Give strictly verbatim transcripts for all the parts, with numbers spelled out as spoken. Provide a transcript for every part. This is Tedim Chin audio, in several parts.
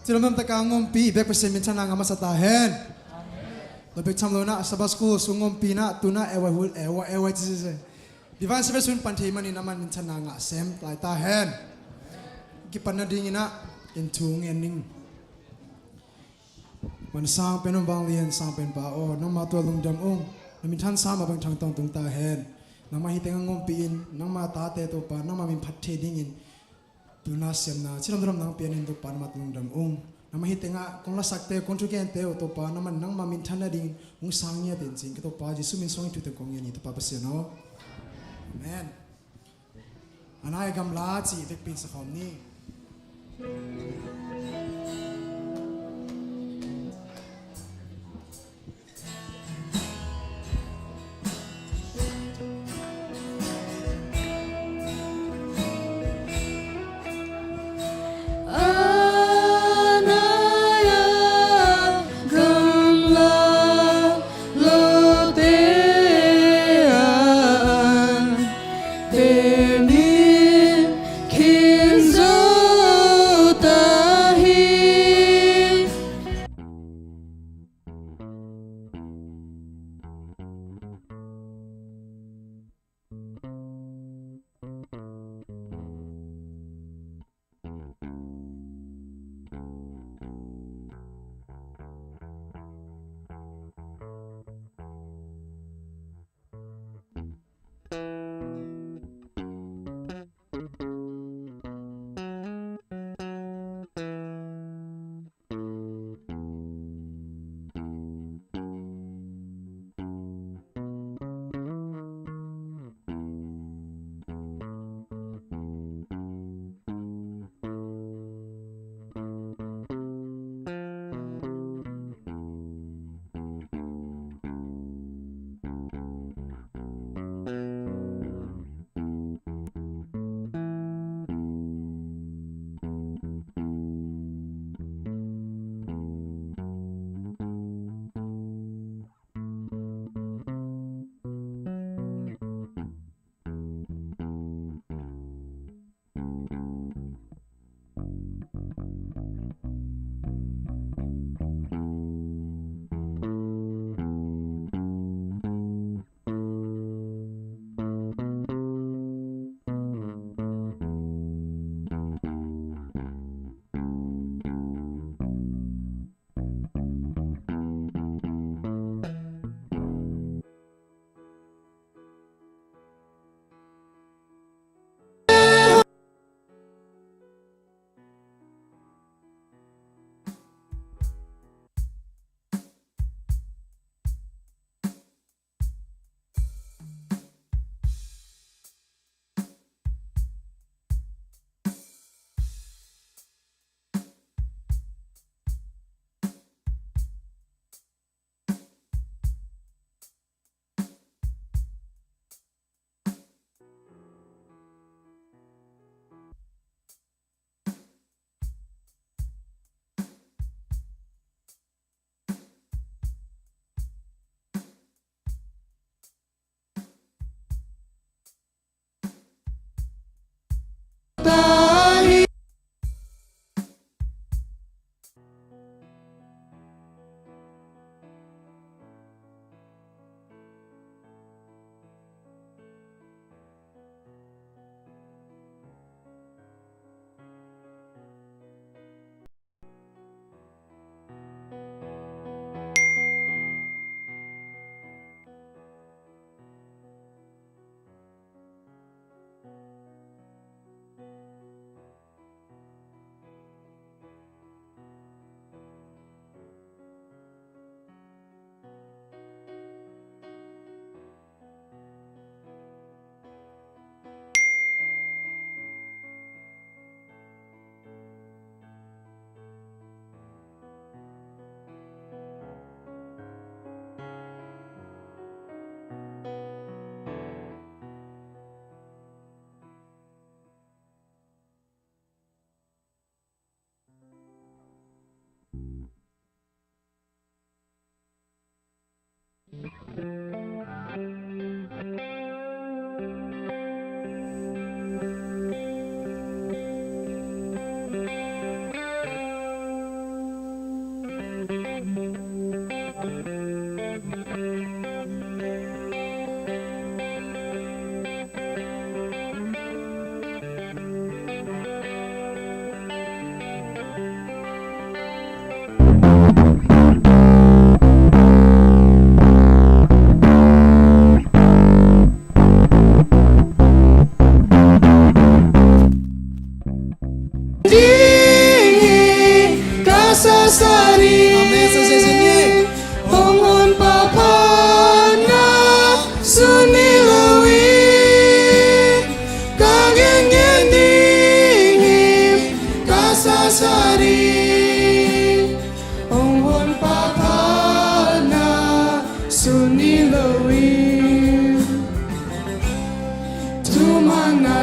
Ci lamdang taka ngompi bek Pasian minthanna ngah masa ta hen. Lo bek tham lo na Sabbath School sung ngompi na tu na A Y hul, A Y, A Y ci ci ci. Divine Service hun pan thei manin amah minthanna ngah sem lai ta hen. Kipan nadingin ah in thu ngen ning. Mansang pen, hong vanglian sang pen Pa aw, nangma tua lungdam ung. Na minthansa mah bang thang tawntung ta hen. Nangmah hih tengah ngompi in, nangma tate Topa, nangma min phat thei dingin pilna siamna, ci lamdang nang pianin Topa nangmah tua lungdam ung. Nangmah hih tengah kong lasakte, kong thugente uh Topa, nangmah, nangma minthan nadingin hong sang ngiat in cin ka Topa Jesu min suangin thu teng kong ngen hi Topa Pasian aw. Amen. A nai gamla cih vekpi in sakhawm ni.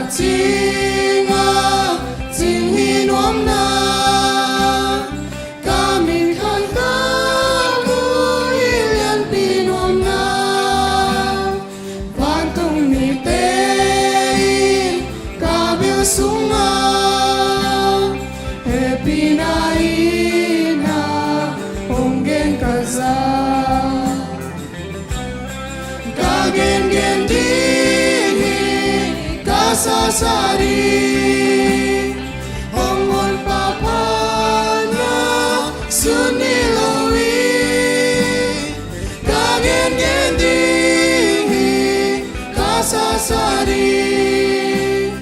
Cing a cing hi nuam na, ka min khangthak uh hi lianpi nuam na. Vantung mite in ka bil sungah hehpihna in ah hong gen ka za. Ka gengen ding hi, ka sasa ding, hong Honpa phatna sun ni lo hi. Ka gengen ding hi, ka sasa ding,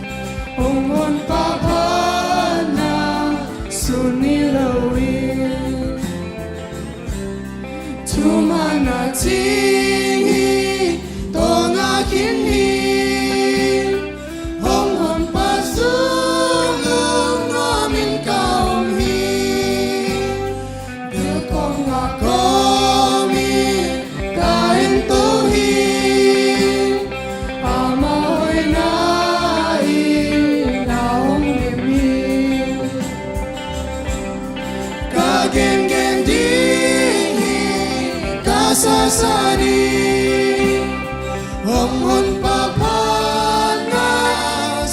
hong Honpa phatna sun ni lo hi. Thuman a cing hi, tawng a khin hi, hong Honpa sung lungnuam in ka om hi. Bil kong a kong in ka en to hi, ama hoihna in a hong dim hi. Ka gengen ding hi, ka sasa ding, hong Honpa phatna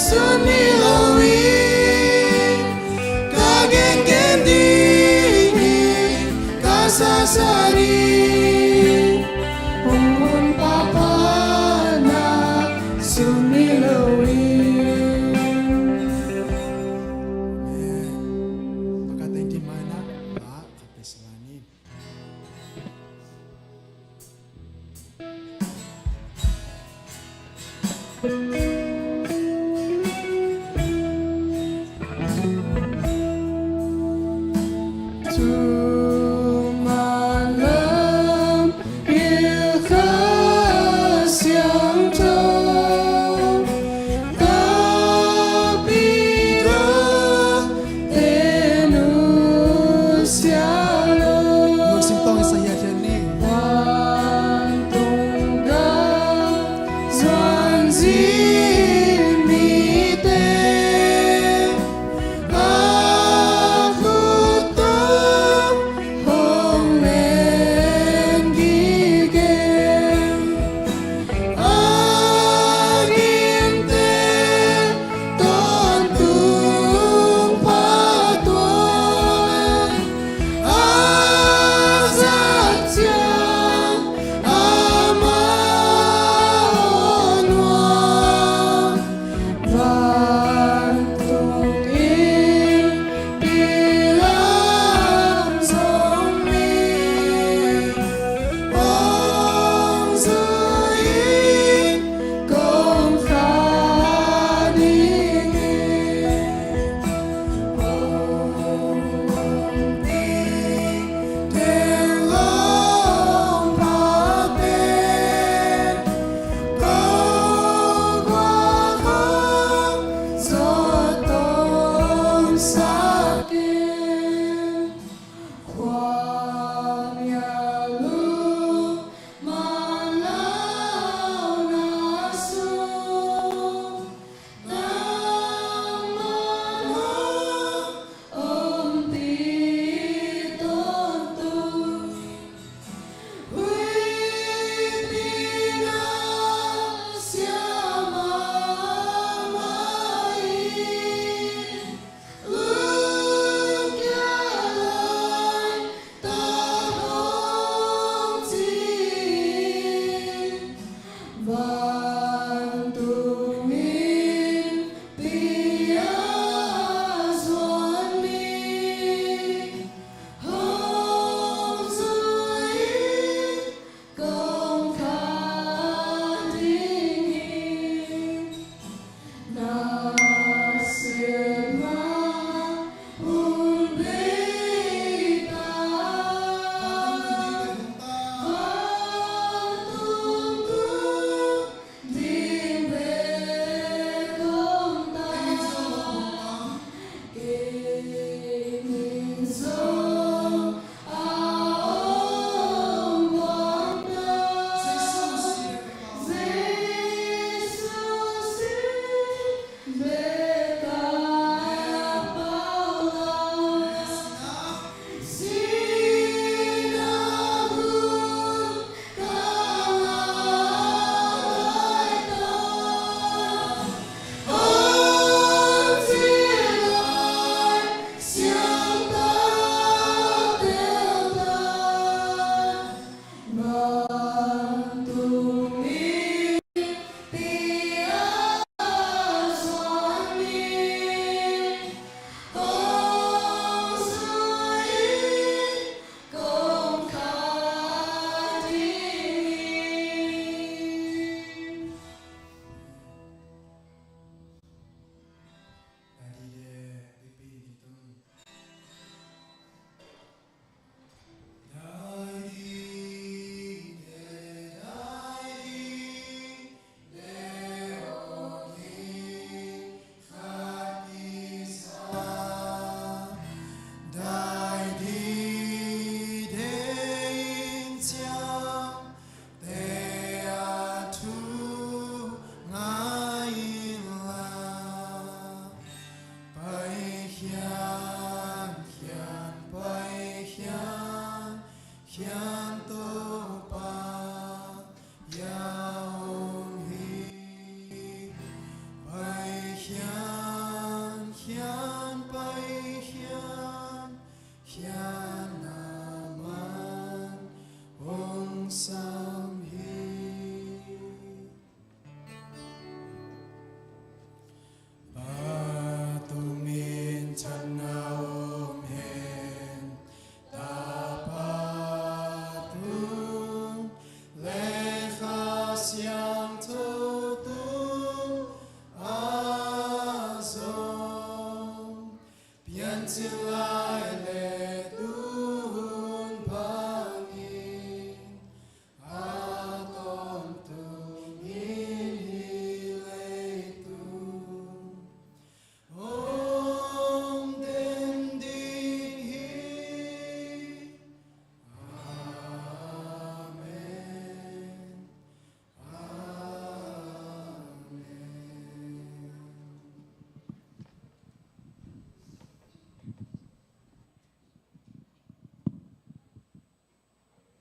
sun ni lo hi. Ka gengen ding hi, ka sasa ding, hong Honpa phatna sun ni lo hi. Amen. Pakhat teng ti mai na.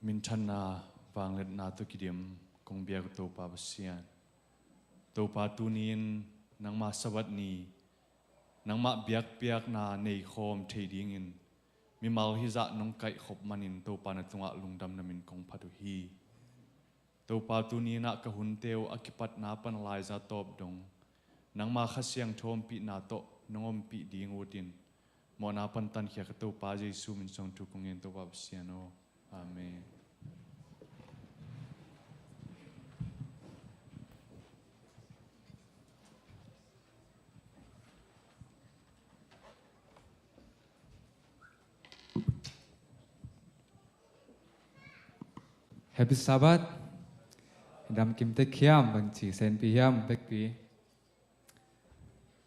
Minthanna, vangliatna tawh kidim kong biak uh Topa Pasian. Topa, tuni-in nangmah Sabbath ni, nangmah biakpiakna neikhawm thei dingin mimal hizah nong kaihkhop manin Topa na tungah lungdamna min kong phat uh hi. Topa, tuni-in ah ka hunte uh a kipatna pan laiza tawp dong nangma Kha Siangtho ompihna tawh nong ompih ding utin, mawhna pan tankhia ka Topa Jesu min suang thu kong ngen, Topa Pasian aw. Amen. Happy Sabbath. Dam kim tek hiam, bangci senpi hiam, bekpi.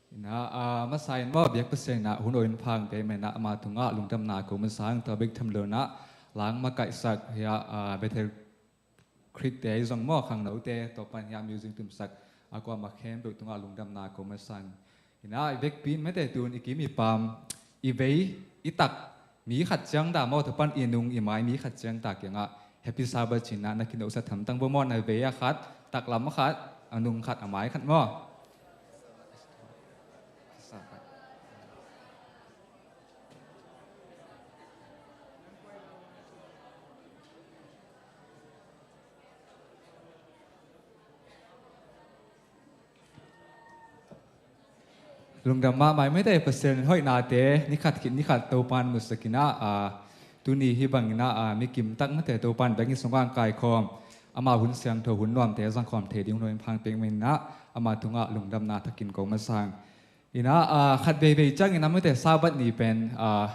Ina, ah, masa in maw, biak Pasian ina hun oi in phang pe mena ama tungah lungdamna ko masa ing. Tua bek tham lo ina, lang makaihsak hia, ah, Bethel Creek te i zong maw, khangnote, tua pan hia music tumsak a kuama khempeuh tungah lungdamna ko masa ing. Ina, i bekpi in mete tun i kim i pam, i vei, i tak, mi khat ciang ta maw, tua pan i nung i mai mi khat ciang ta kiangah Happy Sabbath ci-in ah na kinohsak thamtang vo maw, na vei a khat, taklam a khat, a nung khat, a mai khat maw. Lungdam mahmah i mete Pasian hoihnate, ni khat khit ni khat Topan musak ina, ah, tuni hih bang ina, ah, mi kim tak mete Topan bek i sungah kaikhawm, ama hun siangtho hun nuamte zangkhawm thei ding hun oi in phang pek mena, ama tungah lungdamna thakin ko masa ing. Ina, ah, khat veivei ciang ina mete Sabbath ni pen, ah,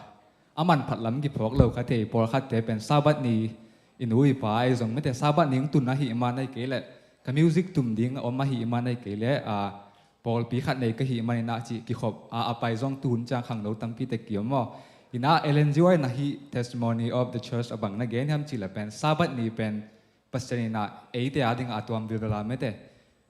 a manphat lam kiphawk lo kha thei, pawlkhatte pen Sabbath ni i nu i pa ei zong mete Sabbath ni hong tun ahih man ahih kei leh, ka music tum ding a om ahih man ahih kei leh, ah, pawlpi khat nei ka hih man ina ci kikhop, ah, a pai zong tuhun ciang khangno tampi tek ki om maw. Ina Ellen G White in ah hih Testimony of the Church a bang na gen hiam cih leh pen Sabbath ni pen Pasian ina eite a dingah a tuam vilvel a mete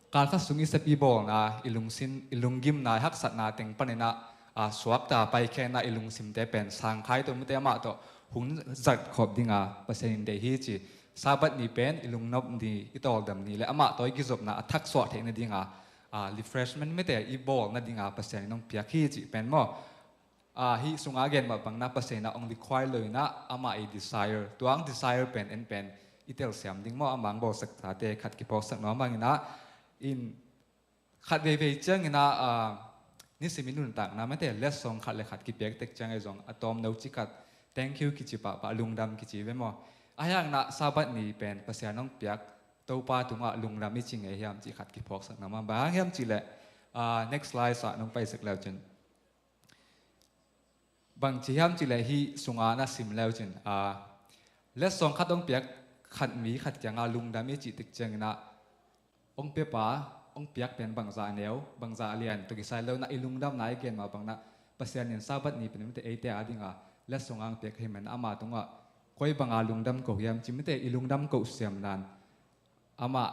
kalkhat sung i sep i bawlna, i lungsim, i lunggimna, i haksatna teng pan ina, ah, suakta paikhiatna i lungsimte pen sangkhai tawh mete amah tawh hong zatkhop dinga Pasian in deih hi ci. Sabbath ni pen i lungnop ni, i tawldam ni le amah tawh i kizopna a thaksuah theihna dinga, ah, refreshment mete i bawlna dinga Pasian in hong piak hi cih pen maw. Ah, hih sunga gen mah bangna Pasian ina hong likhuai lo ina amah i desire, tua hong desire pen en pen i telsiam ding maw, amah hong bawlsak tate khat kiphawksak nuam bang ina. In khat veivei ciang ina, ah, nisim i nuntakna mete letsong khat le khat kipiak tek ciang ei zong a tawmno ci khat thank you kici pahpah, lungdam kici ve maw. Ahi hang ina Sabbath ni pen Pasian hong piak Topa tungah lungdam i ci ngei hiam cih khat kiphawksak nuam bang hiam cih leh, ah, next slide ah nong paisak leu cin. Bangci hiam cih leh hih sunga na sim leu cin, ah, letsong khat hong piak khat mi khat kiangah lungdam i cih tek ciang ina hong piapa, hong piak pen bangzah neu, bangzah lian tawh kisai lo ina i lungdamna i gen mah bangna Pasian in Sabbath ni pen mete eite a dinga letsong a hong piak ahih man ama tungah koi banga lungdam ko hiam ci mete i lungdam ko siam nan amah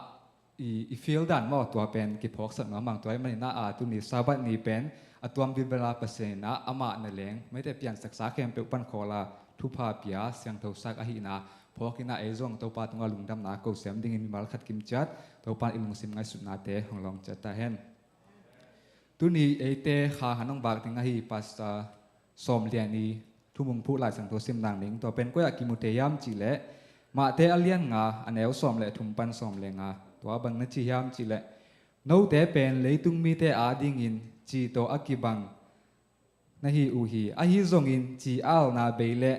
i, i feel dan maw, tua pen kiphawksak nuam bang tua ahih man ina, ah, tuni Sabbath ni pen a tuam vilvel a Pasian ina amah na leng mete piansaksa khempeuh pan khawl a thupha pia siangthosak ahihna phawk ina ei zong Topa tungah lungdamna ko siam dingin mimal khat kim ciat Topan i lungsim ngaihsutnate hong lawng ciat ta hen. Tuni eite kha han hong vak ding ahi Pastor Sawm Lian i thumung phuh Lai Siangtho sim nang ning, tua pen koi ah kimu thei hiam cih leh Mate a lian nga, a neu sawm le thum pan sawm le nga, tua bang na ci hiam cih leh, note pen leitung mite adingin ci tawh a kibang na hi uh hi. Ahi zongin ci alna bei le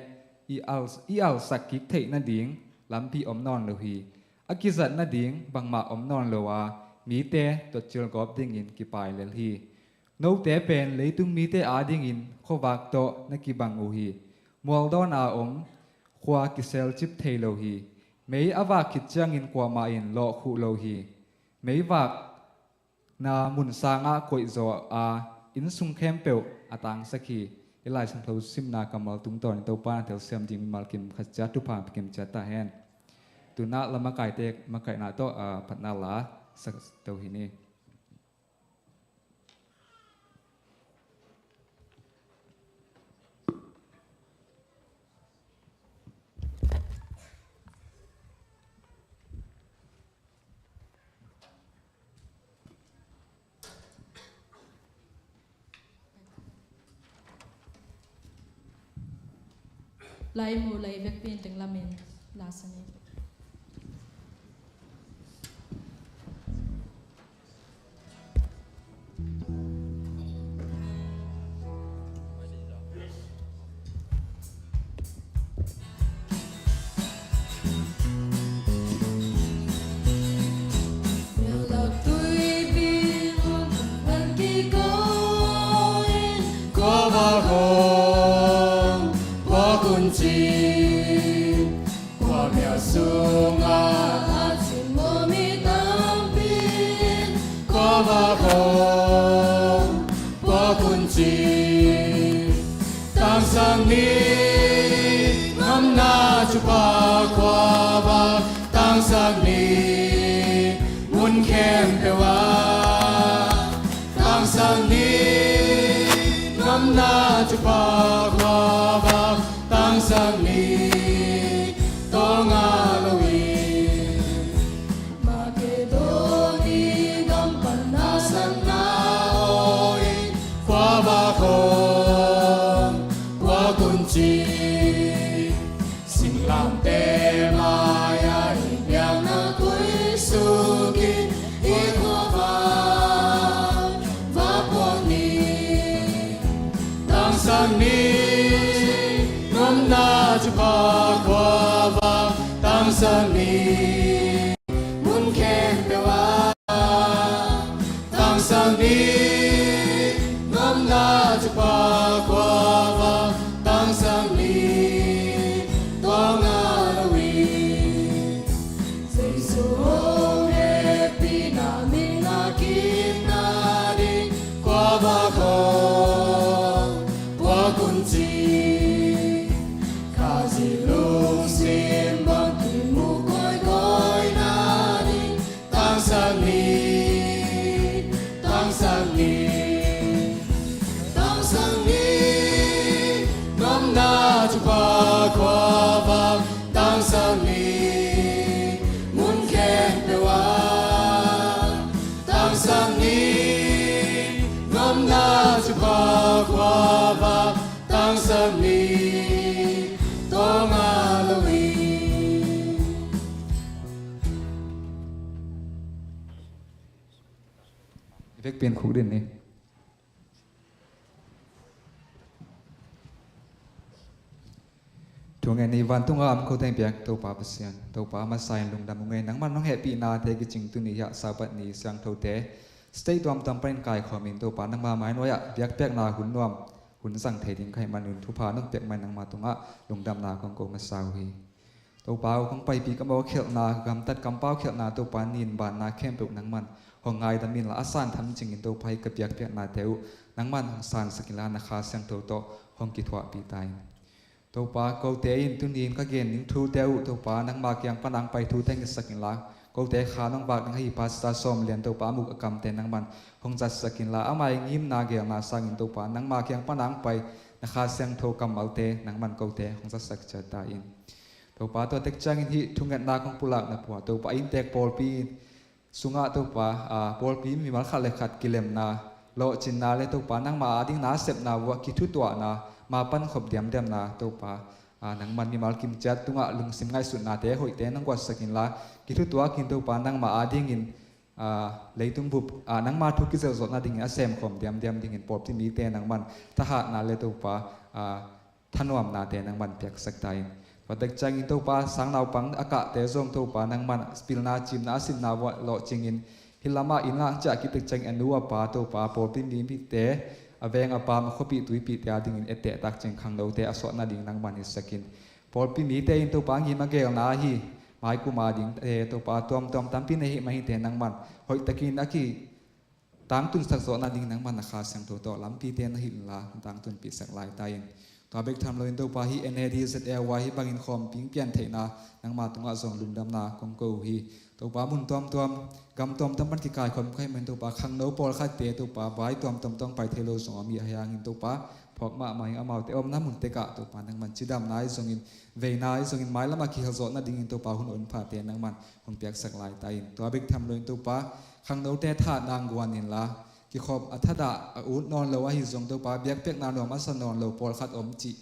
i al, i alsak kik theih nading lampi om nawn lo hi. A kizat nading bangmah om nawn lo a, mite totcil gawp dingin kipai lel hi. Note pen leitung mite adingin khuavak tawh na kibang uh hi. Mualdawn a om khua kiselcip thei lo hi. Mei a vak khit ciangin kuamah in lawhkhuh lo hi. Meivak na mun sangah koihzaw a, innsung khempeuh a tangsak hi. I Lai Siangtho simna kammal tungtawnin Topa na telsiam ding mimal kim khat ciat thupha kim ciat ta hen. Tunah la makaite makaihna tawh, ah, phatna la sak to hi ni. Lai mu lai vekpi in teng lamin la sa ni. Kua vak hong puak un ci, kua bia sungah a cimawh mi tampi in kua vak hong puak un ci. Tangsak ni, nopna thupha kua vak tangsak ni, mun khempeuh ah tangsak ni, nopna thupha kua vak tangsak ni, tawng a lo in. Makedoni gam pan na sang na aw in kua vak hong puak un ci. Singlamteh mai-ah i biakna koih suk in i khuavak va puak ni. Tangsak ni, nopna thupha khuavak tangsak ni, mun khempeuh ah tangsak ni, nopna thupha khuavak tangsak ni, tawng a lo in. Jesu hong hehpihna min a kipna ding kua vak hong puak un ci. Khazih lungsim bang kimu kawikawi nading tangsak ni, tangsak ni, tangsak ni, nopna thupha khuavak tangsak ni, mun khempeuh ah tangsak ni, nopna thupha khuavak tangsak ni, tawng a lo in. I vekpi in khukdin ni. Thungen ni, vantung a om ko teng biak Topa Pasian, Topa masa in lungdam ung ei, nangman nong hehpihnate kicing tuni hiah Sabbath ni siangthote state tuamtuam panin kaikhawm in Topa nangma mai nuai-ah biakpiakna hun nuam hun zang thei ding ka hih manin thupha nong piak mai nangma tungah lungdamna kong ko masa uh hi. Topa aw, kong paipih ka mawh khialhna, ka gamtat kampau khialhna, Topa nin banna khempeuh nangman hong ngaidam inla a san tham cingin Topa hih ka biakpiaknate uh nangman hong sansak inla na Kha Siangtho tawh hong kithuahpih ta in. Topa, kote in tuni in ka gen ding thute uh Topa nangma kiang pana hong pai thute hong hisak inla, kote kha nong vak ding ahi Pastor Sawm Lian Topa a muk a kamte nangman hong zatsak inla, amah i ngimna geelna sangin Topa nangma kiang pana hong pai na Kha Siangtho kammalte nangman kote hong zatsak ciat ta in. Topa, tua tek ciangin hih thungetna kong pulakna pua Topa, inntek pawlpi sungah Topa, aa, pawlpi mimal khat le khat kilemna, lawhcinna le Topa nangma ading na sepna vuah kithutuahna, ma pankhop diamdiamna Topa, aa, nangman mimal kimciat tungah lungsim ngaihsutnate hoihte nang guatsak inla, kithutuakin Topa nangma adingin, aa, leitung bup, aa, nangma thu kizelzawh nadingin a semkhawm diamdiam dingin pawlpi mite nangman thahatna le Topa, aa, thanuamnate nangman piaksak ta in. Tua tek ciangin Topa, sang naupang a kahte zong Topa nangman pilna cimna a sinna vuah lawhcingin hih lamah inn lang ciah kik tek ciangin a nu a pa Topa pawlpi mite, a veng a pam a khuapih tuipihte adingin etteh tak ciang khangnote a suah nading nangman hisak in. Pawlpi mite in Topa ngim a geelna ahi maikum adingte Topa tuamtuam tampi nei hi mah hite nangman hoihtakin a ki tangtunsak zawh nading nangman na Kha Siangtho tawh lampite na hilh inla tangtunpihsak lai ta in. Tua bek tham loin Topa hih N A D Z L Y hih bangin khawmping pian theihna nangma tungah zong lungdamna kong ko uh hi. Topa mun tuamtuam gam tuamtuam pan kikaikhawm ka hih manin Topa khangno pawlkhatte Topa vai tuamtuam tawh hong pai thei lo zong om hi, ahi hangin Topa phawk mahmah ing, amaute omna mun tekah Topa nangman cidamna ahi zongin veina ahi zongin mailamah kihel zawh nadingin Topa hun honphate nangman hong piaksak lai ta in. Tua bek tham loin Topa khangnote thahatna hong guan inla, kikhop a thadah a ut nawn lo ahi zong Topa biakpiakna nuam a sa nawn lo pawlkhat om cih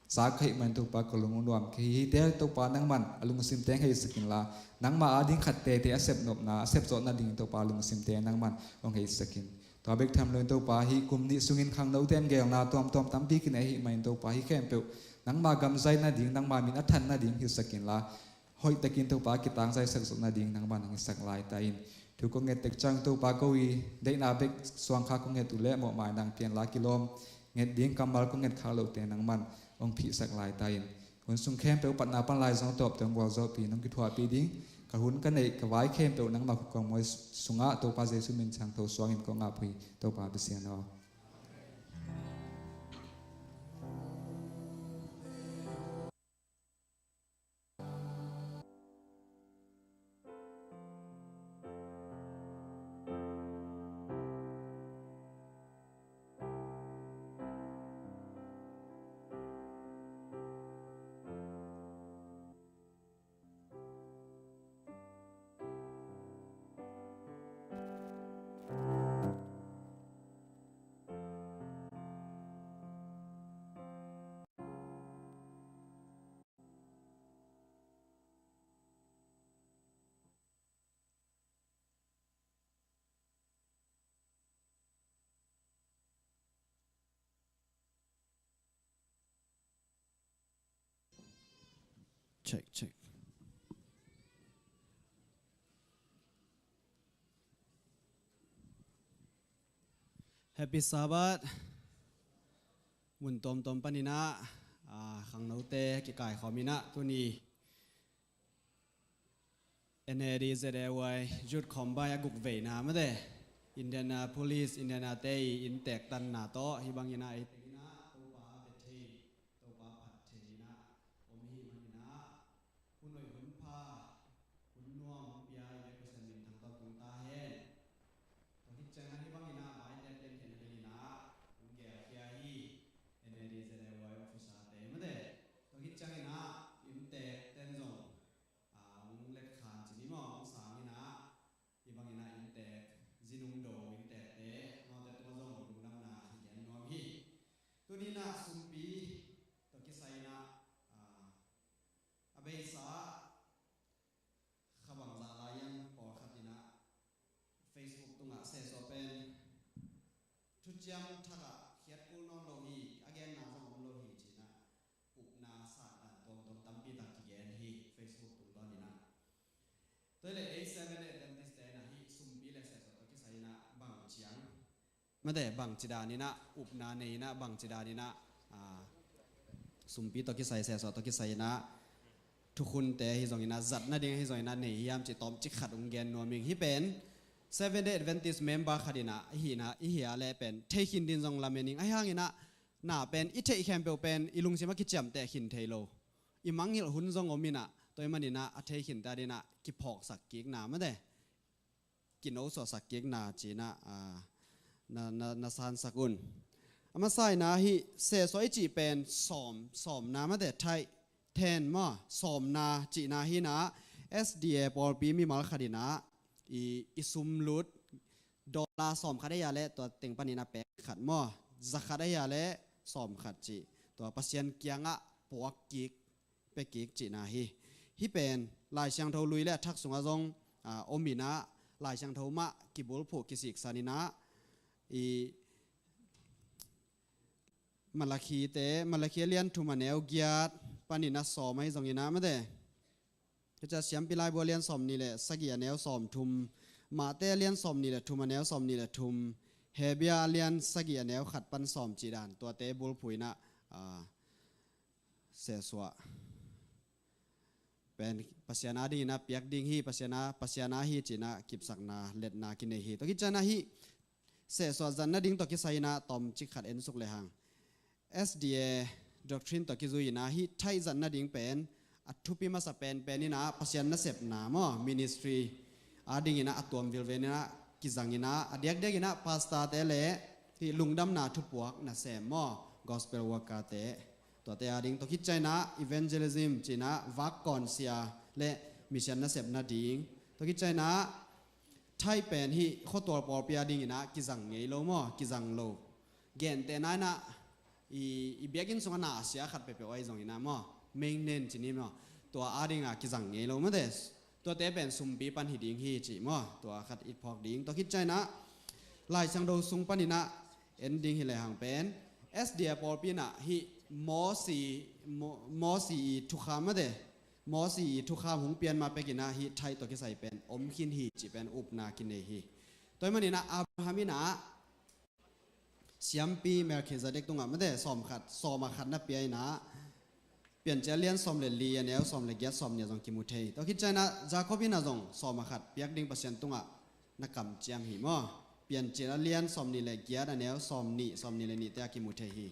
Sa ka hih man Topa ka lung hong nuam kei hi. Hihte Topa nangman a lungsimte hong heisak inla, nangma ading khat teitei a sep nopna a sep zawh nading Topa lungsimte nangman hong heisak in. Tua bek tham loin Topa hih kum nih sungin khangnote in geelna tuamtuam tampi kinei ahih manin Topa hih khempeuh nangma gam zai nading, nangma min a than nading hilhsak inla, hoihtakin Topa kitang zaisak zawh nading nangman hong hisak lai ta in. Thu kong nget tek ciang Topa ko i deihna bek suang kha kong nget uh leh mawhmai nang pianla kilawm nget ding kammal kong nget khak lote nangman hong phihsak lai ta in. Hun sung khempeuh patna pan lai zong tawpte hong gualzawhpih in hong kithuahpih ding ka hun ka neih ka vai khempeuh nangma khut kong muai sungah Topa Jesu min ciang tho suangin kong ap uh hi Topa Pasian aw. Check, check. Happy Sabbath. Mun tuamtuam paninah, ah, khangnote kikaikhawm inah tuni N A D Z A Y Youth Combine a guk veina mate Indianapolis, Indiana te i inntek tanna tawh hih bangin ah ei teng inah Topa Bethel, Topa phat thei inah om hih manin ah hun hoih hun pha hun nuam hong pia i biak Pasian min thang tawh tung ta hen. Tua khit ciangin ah hih bangin ah vaitek lian khen a dingin ah hong gelkhia hi N A D Z A Y officer te mate. Tua khit ciangin ah inntek ten zong a, hong letkhan cih ni maw, hong sang inah, hih bangin ah inntek, zinung do inntekte, amaute tungah zong lungdamna i gen nuam hi. Tuni inah sumpi tawh kisai inah, a, a beisa kha bangzah lai hiam pawlkhat inah Facebook tungah sesuah pen thuciam thakah khiat kul nawn lo hi, a genna zong om lo hi ci inah upna satdan tuamtuam tampi tak kigen hi Facebook tungtawn inah. Tua hileh ei Seventh Day Adventist te inah hih sumpi le sesuah tawh kisai inah bang ciang mate bangci dan inah upna nei inah bangci dan inah, a, sumpi tawh kisai sesuah tawh kisai inah thukhunte ahi zong inah zat nading ahi zong inah nei hiam cih tawmcik khat hong gen nuam ing. Hih pen Seventh Day Adventist member khat inah ihi inah ihi a leh pen thei khin din zong lamen ing. Ahi hang inah na pen i theih khempeuh pen i lungsim a kiciamteh khin thei lo. I mangngilh hun zong om inah tua ahih man inah a thei khin ta dinah kiphawksak kikna mate kinosuahsak kikna ci inah, a, na, na, na sansak un. A masa inah hih sesuah i cih pen sawm, sawmna mate tithe, ten maw, sawmna cihna hi inah S D A pawlpi mimal khat inah i, i sum lut dollar sawm khat ahi a leh tua teng panin a pek khat maw, za khat ahi a leh sawm khat cih tua Pasian kiangah puak kik, pia kik cihna hi. Hih pen Lai Siangtho lui le a thak sungah zong, a, om inah Lai Siangtho mah kibulphuh kisiksan inah i Malakhi te, Malakhi a lian thum a neu giat panin a sawm ahi zong inah mate. Tua ciang Siampi Laibu a lian sawm nih le sagih a neu sawm thum, Mate a lian sawm nih le thum a neu sawm nih le thum, Hebru a lian sagih a neu khat pan sawm cih dan tuate bulphuh inah, a, sesuah pen Pasian a dingin a piak ding hi, Pasian a, Pasian a hi ci inah kipsakna letna kinei hi. Tua khit ciangin ah hih sesuah zat nading tawh kisai inah tawmcik khat ensuk lehang S D A doctrine tawh kizui inah hih tithe zat nading pen a thupi masa penpen inah Pasian nasepna maw, ministry a dingin ah a tuam vilvel inah kizang inah a diakdiak inah pastor te le hih lungdamna thupuak nasem maw, gospel worker te, tuate a ding, tua khit ciang inah evangelism ci inah vak kawnsia le mission nasep nading, tua khit ciang inah tithe pen hih khuatual pawlpi a ding inah kizang ngei lo maw, kizang lo. Gentehna inah i, i biakinn sungah na a sia khat peuhpeuh ahi zongin ah maw, maintenance ci ni maw, tua adingah kizang ngei lo mate. Tuate pen sumpi pan hi ding hi ci maw, tua khat i phawk ding. Tua khit ciangin ah Lai Siangtho sung panin ah en ding hi lehang pen S D A pawlpi in ah hih Mosi, Mo-, Mosi i thukham mate, Mosi i thukham hong pian ma pekin ah hih tithe tawh kisai pen om khin hi cih pen upna kinei hi. Tua ahih manin ah Abraham in ah siampi Melkhizedek tungah mate sawm khat, sawm a khat na pia in ah, Piancil a lian sawm le li, a neu sawm le giat, sawm nih ah zong kimu thei. Tua khit ciangin ah Jacob in ah zong sawm a khat piak ding Pasian tungah na kamciam hi maw. Piancil a lian sawm nih le giat, a neu sawm nih, sawm nih le nihte ah kimu thei hi.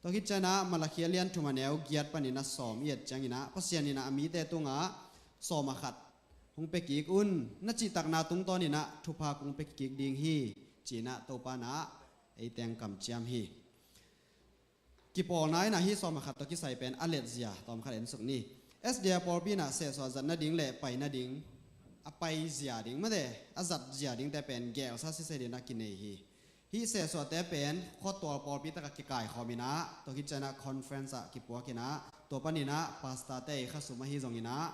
Tua khit ciangin ah Malakhi a lian thum, a neu giat panin ah sawm i et ciangin ah Pasian in ah a mite tungah sawm a khat hong pia kik un, na cihtakna tungtawnin ah thupha kong pia kik ding hi ci-in ah Topa in ah ei teng kamciam hi. Kipawlna in ah hih sawm a khat tawh kisai pen a letzia tawm khat en suk ni. S D A pawlpi in ah sehsuah zat nading le pai nading, a paizia ding mate, a zatzia dingte pen gelsa sisei dingin ah kinei hi. Hih sehsuahte pen khuatual pawlpi takah kikaikhawm in ah, tua khit ciangin ah conference ah kipuak in ah, tua panin ah pastorte i khasum ahi zongin ah,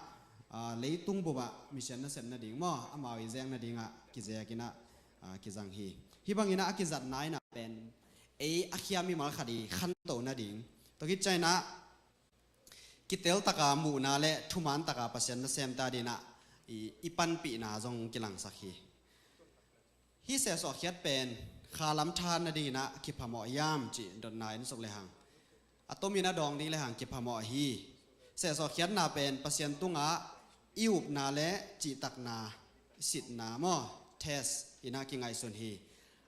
aa, leitung bupah mission nasep nading maw, amau i zek nadingah kizek in ah, aa, kizang hi. Hih bangin ah a kizatna in ah pen ei a khia mimal khat i khanto nading, tua khit ciangin ah kitel taka muhna le thuman taka Pasian nasem ta dingin ah i, i panpihna zong kilangsak hi. Hih sehsuah khiat pen kha lam tha nadingin ah kiphamawh hiam cih dotna en suk lehang, a tomin a dawng ding lehang kiphamawh hi. Sehsuah khiatna pen Pasian tungah i upna le cihtakna, sitna maw, test in ah kingaihsun hi.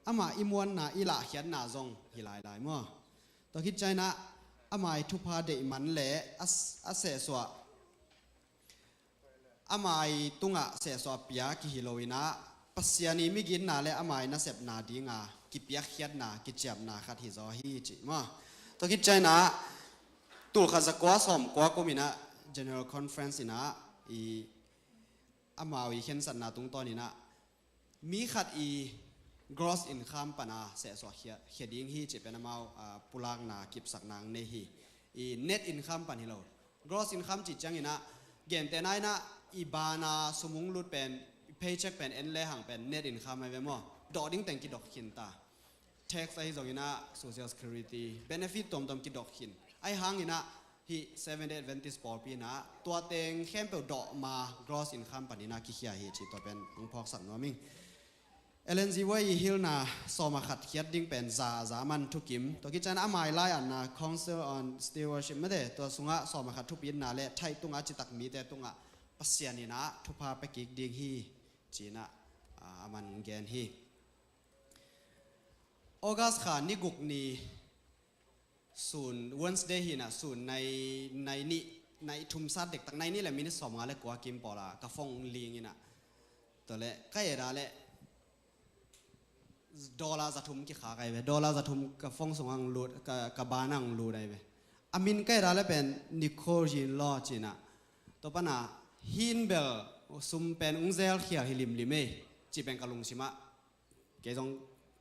Amah i muanna, i lahkhiatna zong hi lailai maw. Tua khit ciangin ah ama i thupha deih man le a, a sehsuah, ama i tungah sehsuah pia kihi lo in ah, Pasian i migitna le ama i nasepna dinga kipiakkhiatna, kiciamna khat hi zaw hi cih maw. Tua khit ciangin ah tulkhat zakua sawmkua kum in ah General Conference in ah i amau i khensatna tungtawnin ah mi khat i gross income pana sehsuah khia, khia ding hi cih pen amau, ah, pulakna, kipsakna nei hi. I net income pan hi lo. Gross income cih ciangin ah, gentehna in ah i bana sum hong lut pen, i paycheck pen en lehang pen net income ahi ve maw. Dawh ding teng kidok khin ta. Tax ahi zongin ah, social security benefit tuamtuam kidok khin. Ahi hangin ah hih Seventh Day Adventist pawlpi in ah tua teng khempeuh dawh ma, gross income panin ah kikhia hi cih tua pen hong phawksak nuam ing. Ellen G. White i hilna sawm a khat khiat ding pen za, za man thukim. Tua khit ciangin ah ama i lai-atna Council on Stewardship mate, tua sungah sawm a khat thupitna le tithe tungah citak mite tungah Pasian in ah thupha pia kik ding hi ci-in ah, ah, a man gen hi. August kha ni guk ni sun, Wednesday hi in ah, sun nai, nai nih, nai thum sat dektak, nai nih le minute sawmnga le kua kim pawla ka phone ling in ah, tua leh ka et a leh dollar za thum kikhak ahi ve. Dollar za thum ka phone sungah hong lut, ka, ka banah hong lut ahi ve. A min ka et a leh pen Nicole Jean Law ci-in ah, tua pana hin bel sum pen hong zelkhial hi limlim ei cih pen ka lungsimah kei zong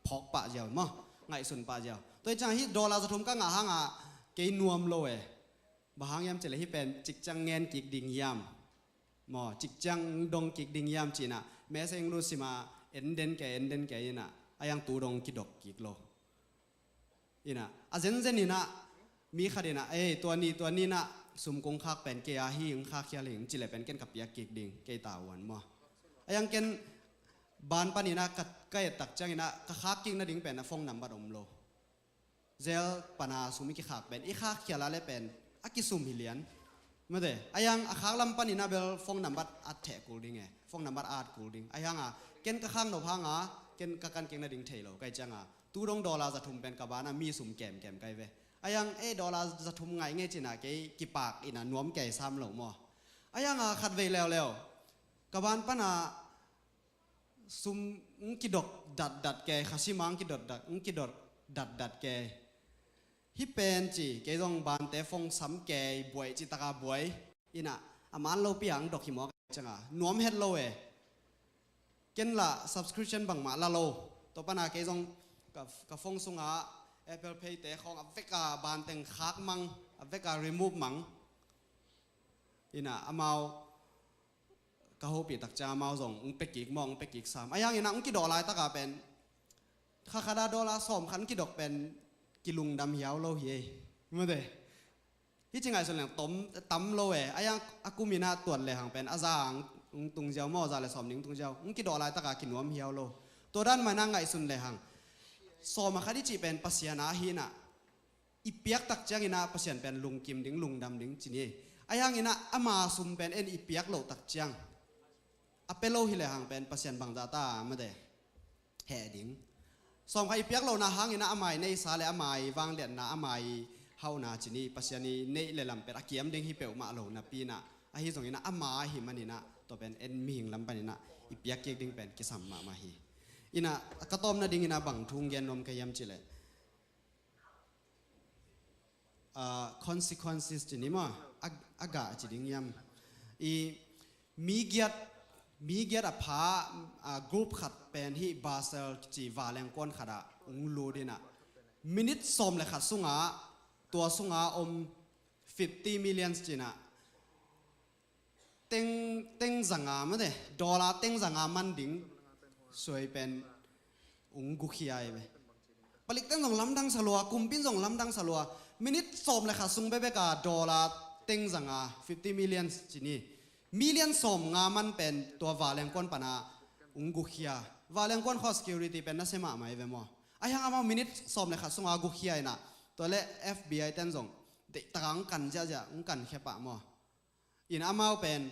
phawk pah ziau maw, ngaihsun pah ziau. Tua hi ciang hih dollar za thum ka ngah hanga kei nuam lo e. Bang hang hiam cih leh hih pen cikciang ngen kik ding hiam maw, cikciang dong kik ding hiam ci-in ah message hong lut sim a, en den kei, en den kei in ah, ahi hang tu dong kidok kik lo. In ah a zenzen in ah mi khat in ah, ei, tua ni, tua ni in ah sum kong khak pen kei a hi, hong khak khial hi, hong cih leh pen ken ka piak kik ding, kei tavuan maw. Ahi hang ken ban panin ah ka, ka et tak ciangin ah ka khak kik nading pen a phone number om lo. Zel pana sum i kikhak pen, i khak khial a leh pen a kisum hi lian. Mate, ahi hang a khak lam panin ah bel phone number at theh kul ding e. Phone number at kul ding. Ahi hanga ken ka khak nop hanga ken ka kan kik nading thei lo ka hih cianga, tu dong dollar za thum pen ka banah mi sum kemkem ka hi ve. Ahi hang, eh, dollar za thum ngai ngei ci-in ah kei kipak in ah nuam kei sam lo maw. Ahi hanga khatvei leuleu ka ban pana sum hong kidok datdat kei, kha sima hong kidot dat, hong kidot datdat kei. Hih pen ci, kei zong bante phone sam kei, buai cih taka buai. In ah a man lopi a hong dok hi maw ka hih cianga, nuam het lo e. Ken lah subscription bangmah la lo. Tua pana kei zong ka, ka phone sungah Apple Pay te khawng a vek a ban teng khak mang, a vek a remove mang. Ina amau ka hopih tak ciang amau zong ung pe kik maw, ung pe kik sam. A yang ina ung kidawh laitak a pen kha khat a dollar sawm khat ung kidok pen kilungdam hiau lo hi ei. Mate. Hi ci ngaihsun leng tom tam lo e. A yang a kum ina tuat lehang pen a za ang tung ziau maw, za le sawm ning tung ziau. Ung kidawh laitak a kinuam hiau lo. Tua dan mah ina ngaihsun lehang sawm a khat i cih pen Pasian a hi ina i piak tak ciang ina Pasian pen lungkim ding, lungdam ding ci ni. A yang ina ama sum pen en i piak loh tak ciang a pe lo hi lehang pen Pasian bangzah ta mate heh ding. Sawm khat i piak lohna hang ina ama i neihsa le ama i vangliatna, ama i hauhna ci ni, Pasian i neih le lam pen a kiam ding hi peuhmah lo napi ina, ahi zong ina ama ahi man ina tua pen en mihing lam pan ina i piak kik ding pen kisam mahmah hi. Ina ka tawpna ding ina bang thu ung gen nuam ka hiam cih leh ah, consequences ci ni maw, a, a gah ci ding hiam. I mi giat, mi giat a pha, ah, group khat pen hi Basel ci vanleng kuan khat ah ung lut ina minute sawm le khat sunga tua sunga om fifty millions ci ina teng, teng zanga mate, dollar teng zanga man ding suai pen ung gukhia hi ve. Palik ten zong lamdang sa lua, kumpi in zong lamdang sa lua. Minute sawm le khat sung bekbek a dollar teng zanga fifty millions ci ni. Million sawm nga man pen tua vanleng kuan pana ung gukhia. Vanleng kuan khua security pen nasia mahmah hi ve maw. A hiang amau minute sawm le khat sunga gukhia ina tua le F B I ten zong deihtak a ung kan ziahziah, ung kan khia pah maw. Ina amau pen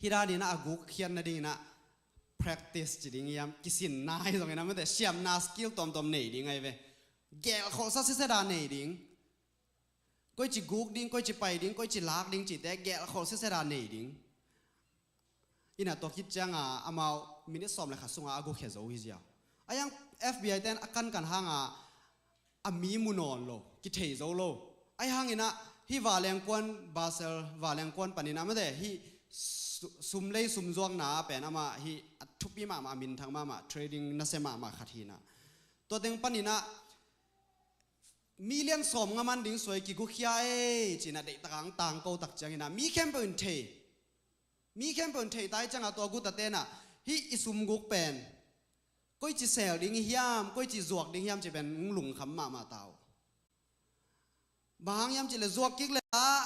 hi dan ina a guk khiatna ding ina practice ci ding hiam, kisinna hi zong ina mate, siamna skill tuamtuam nei ding ahi ve. Gelh kholhsa siseda nei ding. Koici guk ding, koici pai ding, koici lak ding cihte gelh kholh siseda nei ding. Ina tua khit cianga amau minute sawm le khat sunga a gukhia zo hi ziau. A yang F B I ten a kankan hanga a mi mu nawn lo, kithei zo lo. Ahi hang ina hi vanleng kuan, Basel vanleng kuan pan ina mate hi su-, sum lei sum zuakna pen ama hi a thupi mahmah, a minthang mahmah, trading nasia mahmah khat hi ina. Tua teng pan ina million sawm nga man ding suai kigukhia ei ci ina deihtak a ung tangko tak ciang ina mi khempeuh in thei. Mi khempeuh in thei ta hi cianga tua guta te ina hi i sum guk pen koici sel ding hiam, koici zuak ding hiam ci pen ung lungkham mahmah ta uh. Bang hang hiam cih leh zuak kik le ah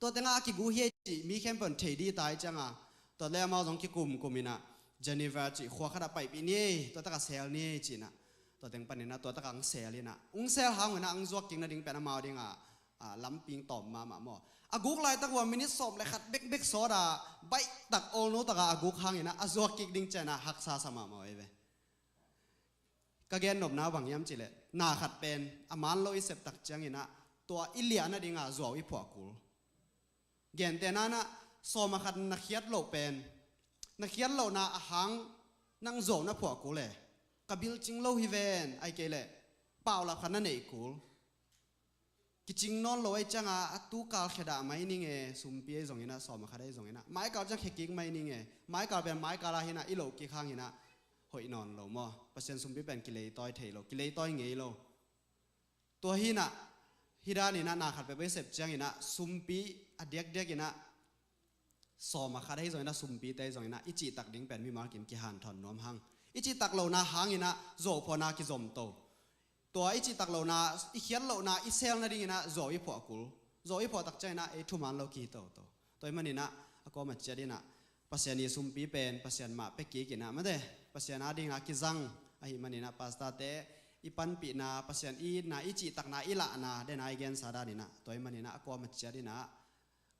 tua tengah a kigu hi ei cih mi khempeuh in thei dih ta hi cianga tua le amau zong kikumkum ina Geneva cih khua khat ah paipih ni ei, tua takah sel ni ei ci ina tua teng pan ina tua takah ung sel ina ung sel hang ina ung zuak kik nading pen amau dinga ah, lampi ing tawm mahmah maw. A guk laitak uh a minute sawm le khat bekbek sawt a baihtak olno takah a guk hang ina a zuak kik ding ciang ina haksa sa mahmah uh ei ve. Ka gennopna bang hiam cih leh na khat pen a man lo i sep tak ciang ina tua i liah nadinga zuau i phuah kul. Gentehna ina sawm a khat na khiat loh pen na khiat lohna a hang nang zuau na phuah kul e. Ka bil cing lo hi ven, ahih kei leh paulap khat na neih kul. Kicing nawn lo ahi cianga a tu kal khia dah mai ning e, sumpi ahi zong ina, sawm a khat ahi zong ina, maikal ciang khia kik mai ning e. Maikal pen maikal ah hi ina i loh kik hang ina hoih nawn lo maw. Pasian sumpi pen kileitawi thei lo, kileitawi ngei lo. Tua hi ina hi dan ina na khat peuhpeuh i sep ciang ina sumpi a diakdiak ina sawm a khat ahi zong ina, sumpite ahi zong ina i cihtak ding pen mimal kim kihanthawn nuam hang. I cihtak lohna hang ina zuauphuahna kizom to. Tua i cihtak lohna, i khiat lohna i sel nading ina zuau i phuah kul. Zuau i phuah tak ciang ina ei thuman lo kihi toto. Tua ahih man ina a kuamah ciat ina Pasian i sumpi pen Pasian mah pia kik ina mate, Pasian a dinga kizang ahih man ina pastorte i panpihna, Pasian i itna, i cihtakna, i lahna dena i gensa dan ina tua ahih man ina a kuamah ciat ina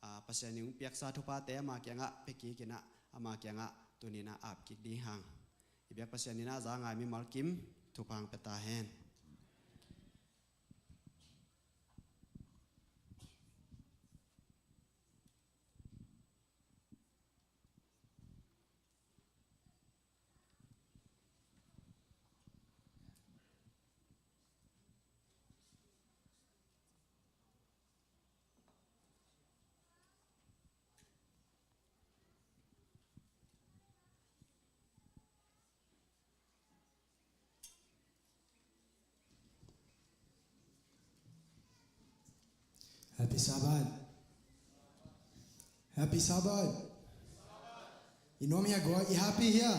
ah, Pasian in hong piaksa thuphate ama kiangah pia kik ina ama kiangah tuni ina ap kik ding hang. I biak Pasian ina za ngai mimal kim thupha hong pia ta hen. Happy Sabbath. Happy Sabbath. I nuam hia guai, i happy hia?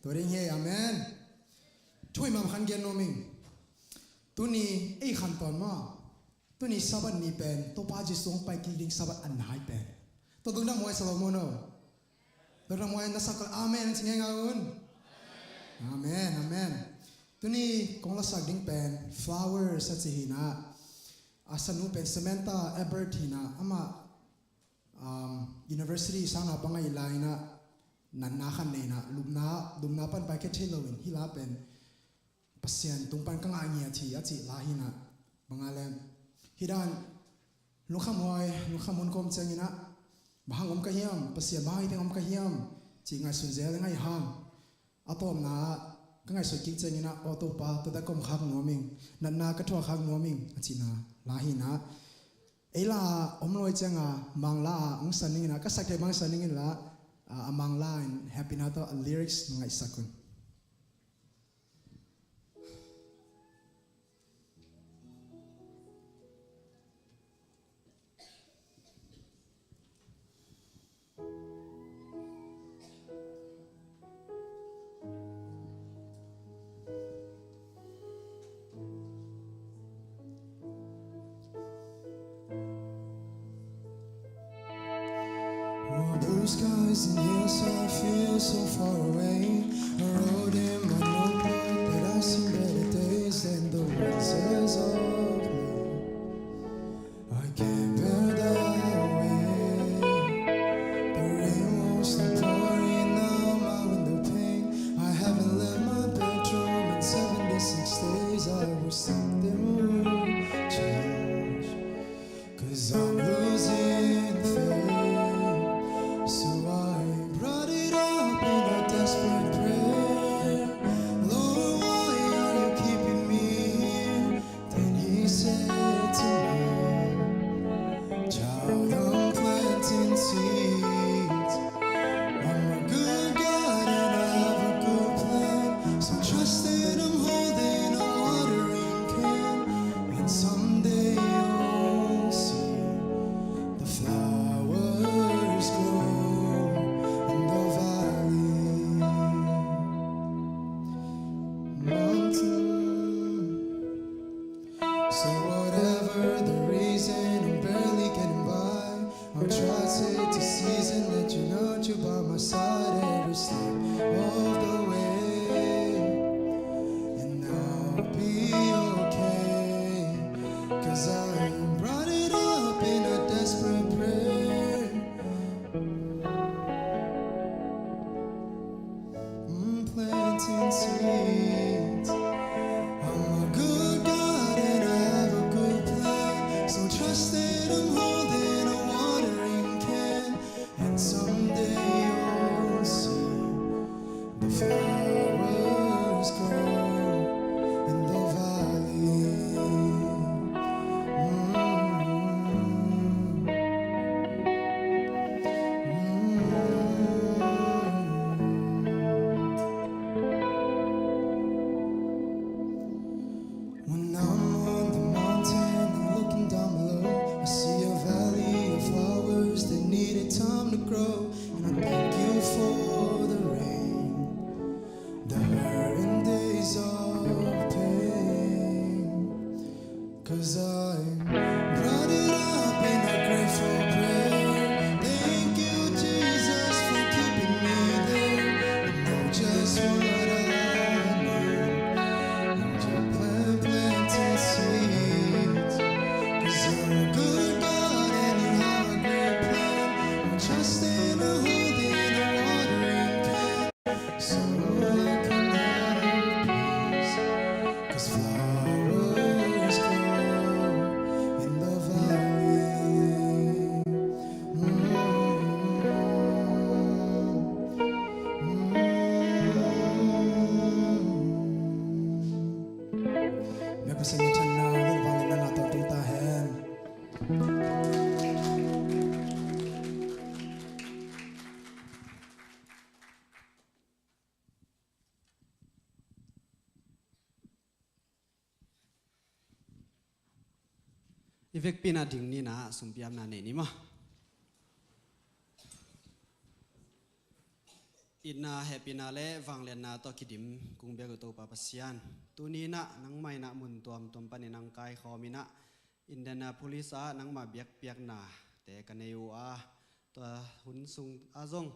Tua ding hi, amen. Thu i mam khat gen nuam ing. Tuni ei khantawn mah. Tuni Sabbath ni pen Topa Jesu hong pai kik ding Sabbath a nai pen. Tua dungdam huai sa lo maw no? Dungdam huai na sak kul amen ci ngeingai un. Amen, amen. Tuni kong lasak ding pen Flowers a ci hi na. A sanu pen Samantha Ebert hi na. Amah um, university sang a bang a i lai na, natna khat nei na, lupna, lupna pan paikhia thei lo in, hih la pen Pasian tung pan ka ngah ngiat hi a cih la hi na, bang a lem. Hih dan, lungkham huai, lungkham hun kawm ciangin ah, bang hang om ka hiam, Pasian bang hang hi teng om ka hiam, cih ngaihsun zel ngai hang. A tawpna ah, ka ngaihsut kik ciangin ah, aw Topa, tua dan ka om khak nuam ing, natna ka thuak khak nuam ing, a cihna la hi na. Ei la om luai ciang a, Mangla a hong san ning in ah, ka sak thei bang san ning in la, a, a Mangla in Happy Na tawh a lyrics na ngaihsak un. Oh, blue skies and hills, I feel so far away. A road in my notebook that I've seen better days than the winds of me. I can't bear the way. The rain won't stop pouring, now my window pane. I haven't left my bedroom in seventy-six days. I wish something would change, 'cause I'm losing faith. So I brought it up in a desperate prayer. Lord, why are you keeping me here? Then he said to me, "Child, I'm planting seeds. I'm a good God and I have a good plan. So trust that I'm holding a watering can. And someday you'll see the flowers grow in the valley." Mountain. So whatever the reason, I'm barely getting by. I'll try to take the season, let you know you're by my side every step of the way. And I'll be okay, 'cause I brought it up in a desperate prayer. I'm planting seeds. I'm a good God and I have a good plan. So trust that I'm holding a watering can. And someday you'll see I vekpi-in ah ding ni in ah sumpi apna nei ni maw. Itna, hehpihna le vangliatna tawh kidim kong biak uh Topa Pasian, tuni in ah nangmah in ah mun tuamtuam panin hong kaikhawm in ah, Indianapolis ah nangmah biakpiaknate ka nei uh a, tua hun sung ah zong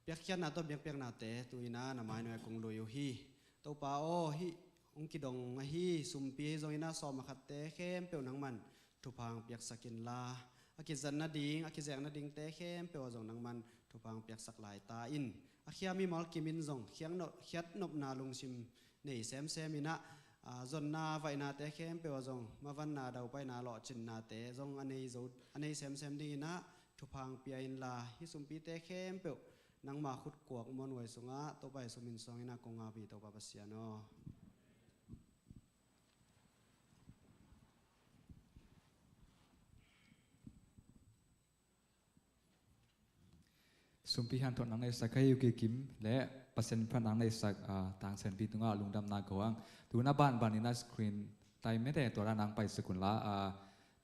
piakkhiatna tawh biakpiaknate tu-in ah na mainawh ah kong lui uh hi. Topa aw, hih hong kidong ahi sumpi ahi zongin ah sawm a khatte khempeuh nangman thupha hong piaksak inla, a kizat nading, a kizek nadingte khempeuh ah zong nangman thupha hong piaksak lai ta in. A khia mimal kim in zong khiat nop, khiat nopna lungsim nei semsem in ah, a, zonna vaihnate khempeuh ah zong mavanna, daupaina, lawhcinnate zong a nei zo, a nei semsem dingin ah thupha hong pia inla, hih sumpite khempeuh nangma khutkuak muanhuai sungah Topa Jesu min suangin ah kong ap hi, Topa Pasian aw. Sumpi hanthawn nang neihsak ahi U Kim le Pasian phat nang neihsak, ah, Tang Sianpi tungah lungdamna ko hang. Tu-in ah banbanin ah screen time mete tua dan nang paisak unla, ah,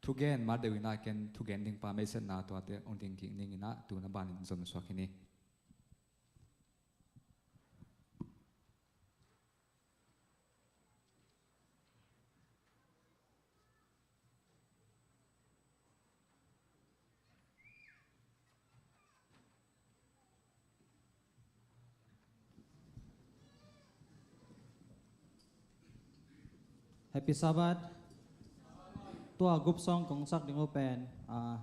thugen ma deuh in ah ken thugen ding pa meisatna tuate hong ding kik ning in ah tu-in ah banin zon suak hi ni. Happy Sabbath. Tua group song kong sak ding uh pen, ah,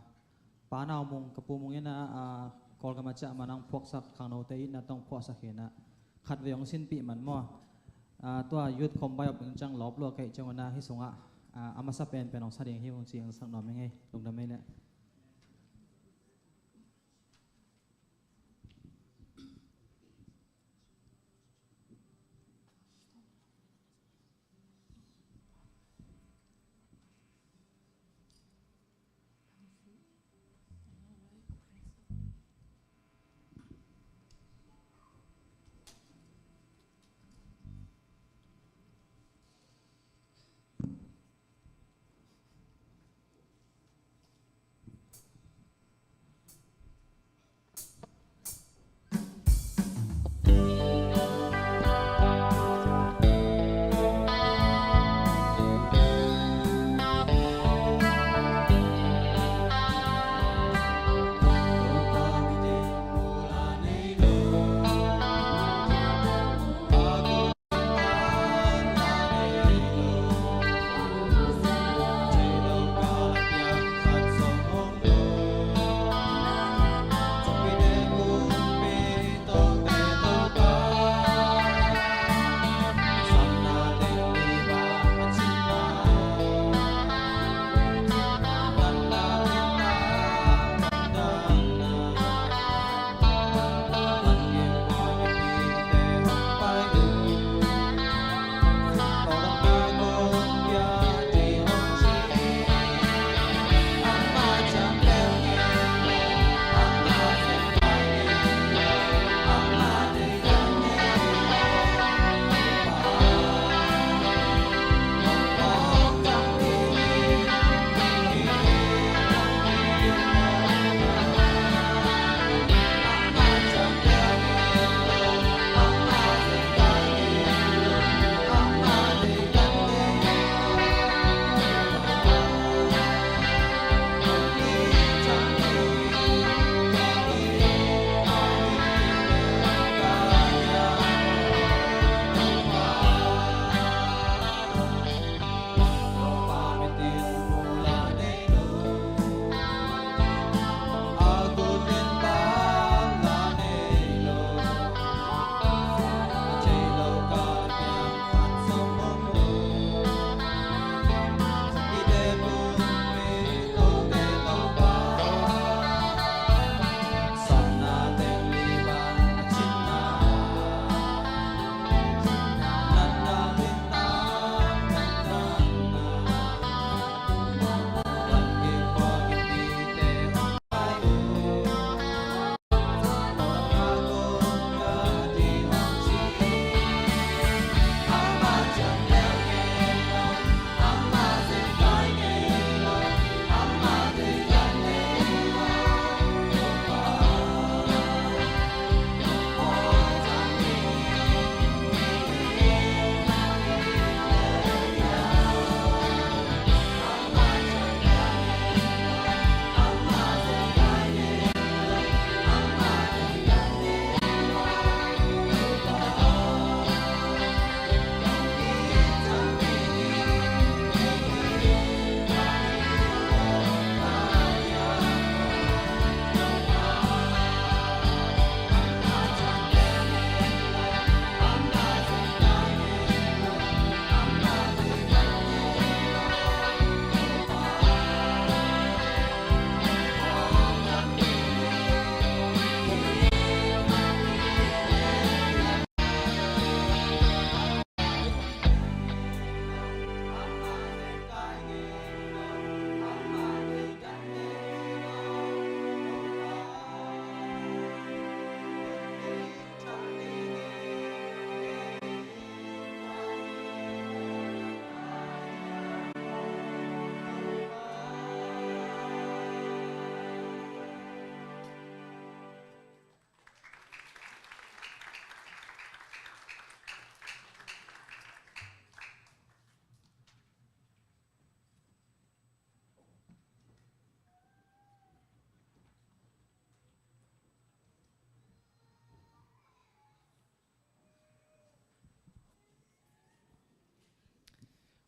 Pa Nau Mung, ka Pu Mung in ah, ah, Kawlgam ah ciah man hong phuaksak, khangnote in ah tawh hong phuaksak hi in ah, khatvei hong sinpih man maw. Ah, tua youth khawm bai op ding ciang lawp lua kei ciang un ah hih sungah, ah, a masa penpen hong sa ding hi ung ci hong sak nuam ing ei, lungdam ei leh.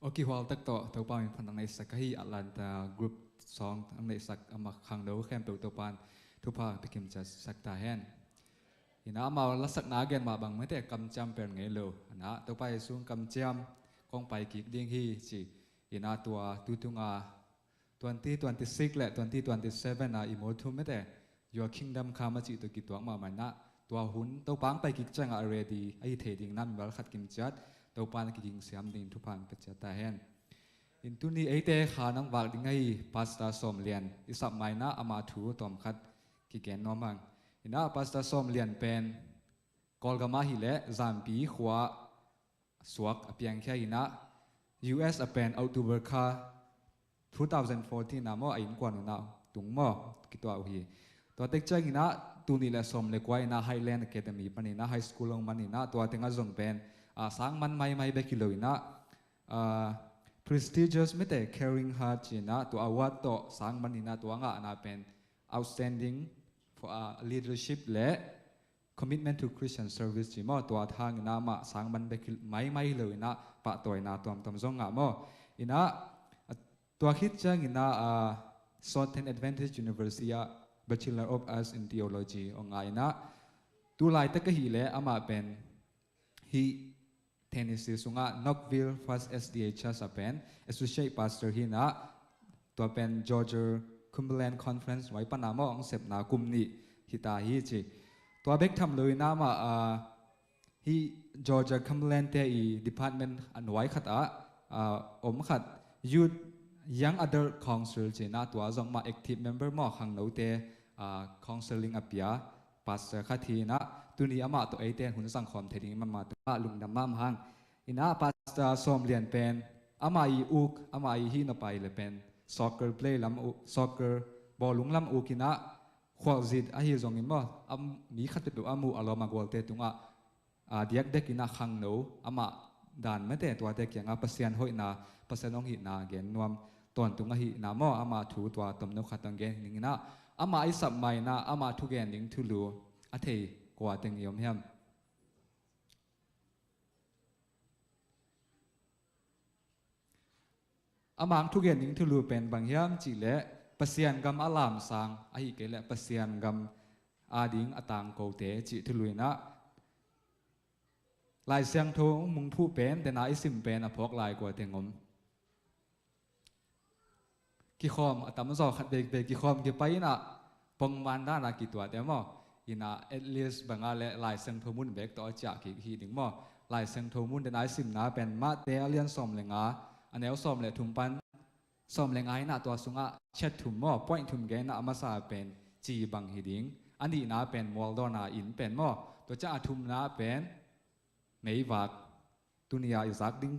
Aw, kihual tak tawh Topa min phat nang neihsak ahi Atlanta group song ang neihsak ama khangno khempeuh Topan thupha pikim ciat sak ta hen. Ina amau lasakna gen mah bang mete kamciam per ngei lo. Ana Topa Jesu kamciam kong pai kik ding hi ci. Ina tua tutunga twenty twenty-six le twenty twenty-seven a i mual thum mete Your Kingdom Come a cih tawh kituak mahmah inah tua hun Topa ang pai kik ciangah ready ahi thei ding na mimal khat kim ciat Topa na kiging siam ding thupha ang pia ciat ta hen. In tuni eite kha nang vak ding ahi Pastor Sawm Lian i sap mai inah ama thu tawm khat kigen nuam ang. Inah Pastor Sawm Lian pen Kawlgam ah hileh Zampi khua suak a piangkhia inah U S a pen October kha two thousand fourteen a maw a innkuan unau tung maw kituah uh hi. Tua tek ciang inah tul nih le sawm le kua inah Highland Academy pan inah high school hong man inah tua tengah zong pen a sang man maimai bek hi lo inah a prestigious mete Caring Heart ci inah tua award tawh sang man inah tua ngahna pen outstanding for a leadership le commitment to Christian service ci maw tua thang inah mah sang man bek hi maimai hi lo inah pahtawina tuamtuam zong ngah maw. Inah a tua khit ciang inah a Southern Adventist University ah Bachelor of Arts in Theology hong ngah inah tu laitak ahileh amah pen hih Tennessee sungah Knoxville First S D A Church a pen Associate Pastor hi inah tua pen Georgia Cumberland Conference nuai pana maw hong sepna kum nih hita hi ci. Tua bek tham lo inah mah a hih Georgia Cumberland te i department a nuai khat ah a om khat Youth Young Adult Council ci inah tua zong mah active member maw khangnote a counseling a pia pastor khat hi inah tuni amah tawh eite hun zangkhawm thei ding i manmah tungah lungdam mahmah hang. Inah Pastor Sawm Lian pen amah i uk amah i hih na pai le pen soccer play lam uh soccer bawlung lam uk inah khualzit ahi zongin maw a mi khat peuhpeuh a muh a lawm a gualte tungah a diakdek inah khangno amah dan mete tuate kiangah Pasian hoihna Pasian hong hihna gen nuam tawntung ahihna maw amah thu tua tomno khat hong gen hi ning inah amah i sap mai inah amah thugen ding thulu a thei kua teng i om hiam? Amah thugen ding thulu pen bang hiam cihleh Pasian gam a lamsang ahi kei leh Pasian gam ading a tangkote cih thulu inah Lai Siangtho mungphuh pen dena i sim pen a phawk lai kua teng om? Kikhawm a tamzaw khat bekbek kikhawm kipai inah pongman dana kituate maw inah at least banga le Lai Siangtho mun bek tawh a ciah kik hi ding maw? Lai Siangtho mun dena i simna pen Mate a lian sawm le nga a neu sawm le thum pan sawm le nga inah tua sungah chat thum maw point thum gen inah a masa pen ci bang hi ding a nihna pen mualdawna inn pen maw tua ciah a thumna pen meivak tuni a i zak ding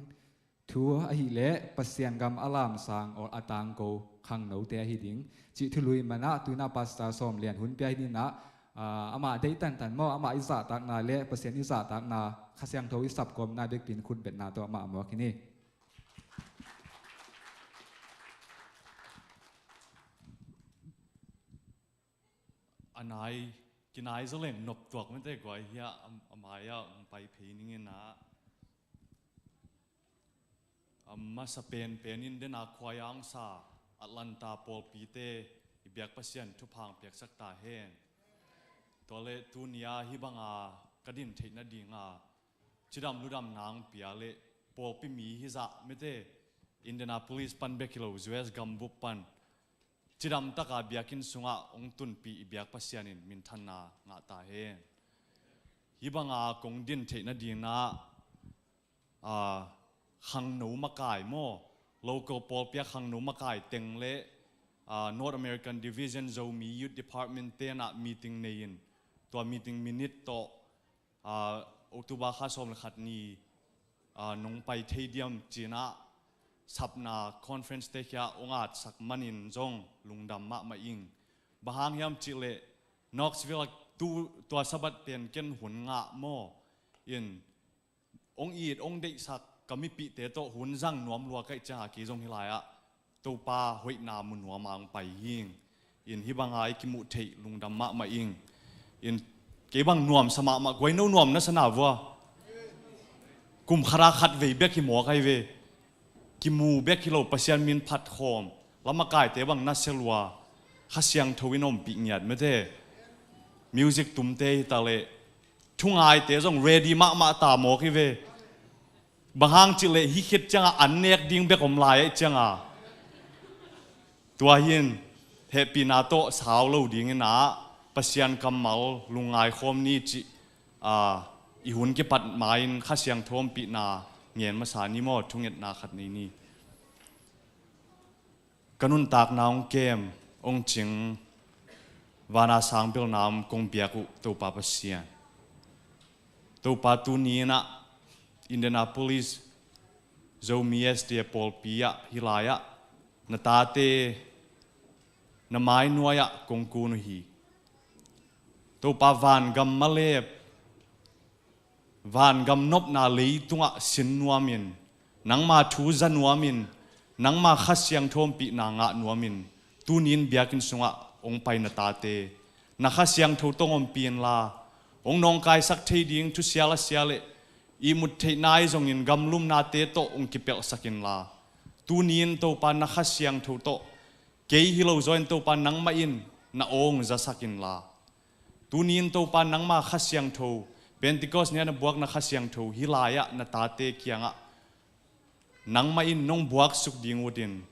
thu ahileh Pasian gam a lamsang aw a tangko khangnote ahi ding cih thului manah tuinah Pastor Sawm Lian hun pia hi ninah amah deih tantan maw amah i zahtakna le Pasian i zahtakna Kha Siangtho i sapkawmna bekpin khutbetna tawh amah a muak hi ni. A nai kinai zaleng noptuak mete guai hia a mai ah hong pai phei ning inah a masa penpen in dena khuai angsa Atlanta pawlpite i biak Pasian thupha hong piaksak ta hen. Tua le tuni a hih banga ka din theih nadinga cidam ludam nang pia le pawlpi mi hizah mete Indianapolis pan bek hi lo U S gambup pan cidam taka biakinn sungah hong tunpih i biak Pasian in minthanna ngah ta hen. Hih banga kong din theih nadinah a khangno makai maw local pawlpi a khangno makai teng le a North American Division Zomi Youth Department tenah meeting nei in tua meeting minute tawh a October kha sawm le khat ni a nong pai thei diam cinah sapna conference te khia hong atsak manin zong lungdam mahmah ing. Bang hang hiam cihleh Knoxville a tu tua Sabbath pen ken hun ngah maw in hong it hong deihsak ka mipihte tawh hun zang nuam lua kaih cianga kei zong hi lai-ah Topa hoihna mu nuam a hong pai hing. In hih banga i kimuh theih lungdam mahmah ing. In kei bang nuamsa mahmah guai no nuam na sana vua. Kum khata khat vei bek hi mawk ahi ve. kimu bek hi lo, Pasian min phatkhawm, lamakaite bang nasia lua, Kha Siangtho in ompih ngiat mete. Music tumte hi ta leh, thungaite zong ready mahmah ta mawk hi ve. Bang hang cih leh hih khit ciangah an nek ding bek om lai ahih ciangah. Tua hi-in hehpihna tawh sau lo dingin ah Pasian kammal lungngai khawm ni cih, aa, i hun kipat ma-in Kha Siangtho ompihna ngen masa ni maw, thungetna khat nei ni. Ka nuntakna hong kem, hong cing, vana sang belna om kong biak uh Topa Pasian. Topa, tuni in ah Indianapolis Zomi S D A pawlpi ah, hih lai-ah na tate na mainuai-ah kong kun uh hi. Topa, vangam malep, vangam nopna leitungah sin nuamin, nangma thu za nuamin, nangma Kha Siangtho ompihna ngah nuamin, tuni-in biakinn sungah hong pai na tate na Kha Siangtho tawh hong ompih inla, hong nawngkaisak thei ding thusia lasia leh ihmut theihna ahi zongin gamlumnate tawh hong kipelhsak inla, tuni-in Topa, na Kha Siangtho tawh kei hi lo zaw-in Topa, nangmah in na aw hong zasak inla, tuni-in Topa, nangma Kha Siangtho, Pentecost ni-a na buak na Kha Siangtho hih lai-ah na tate kiangah nangmah in nong buaksuk ding utin,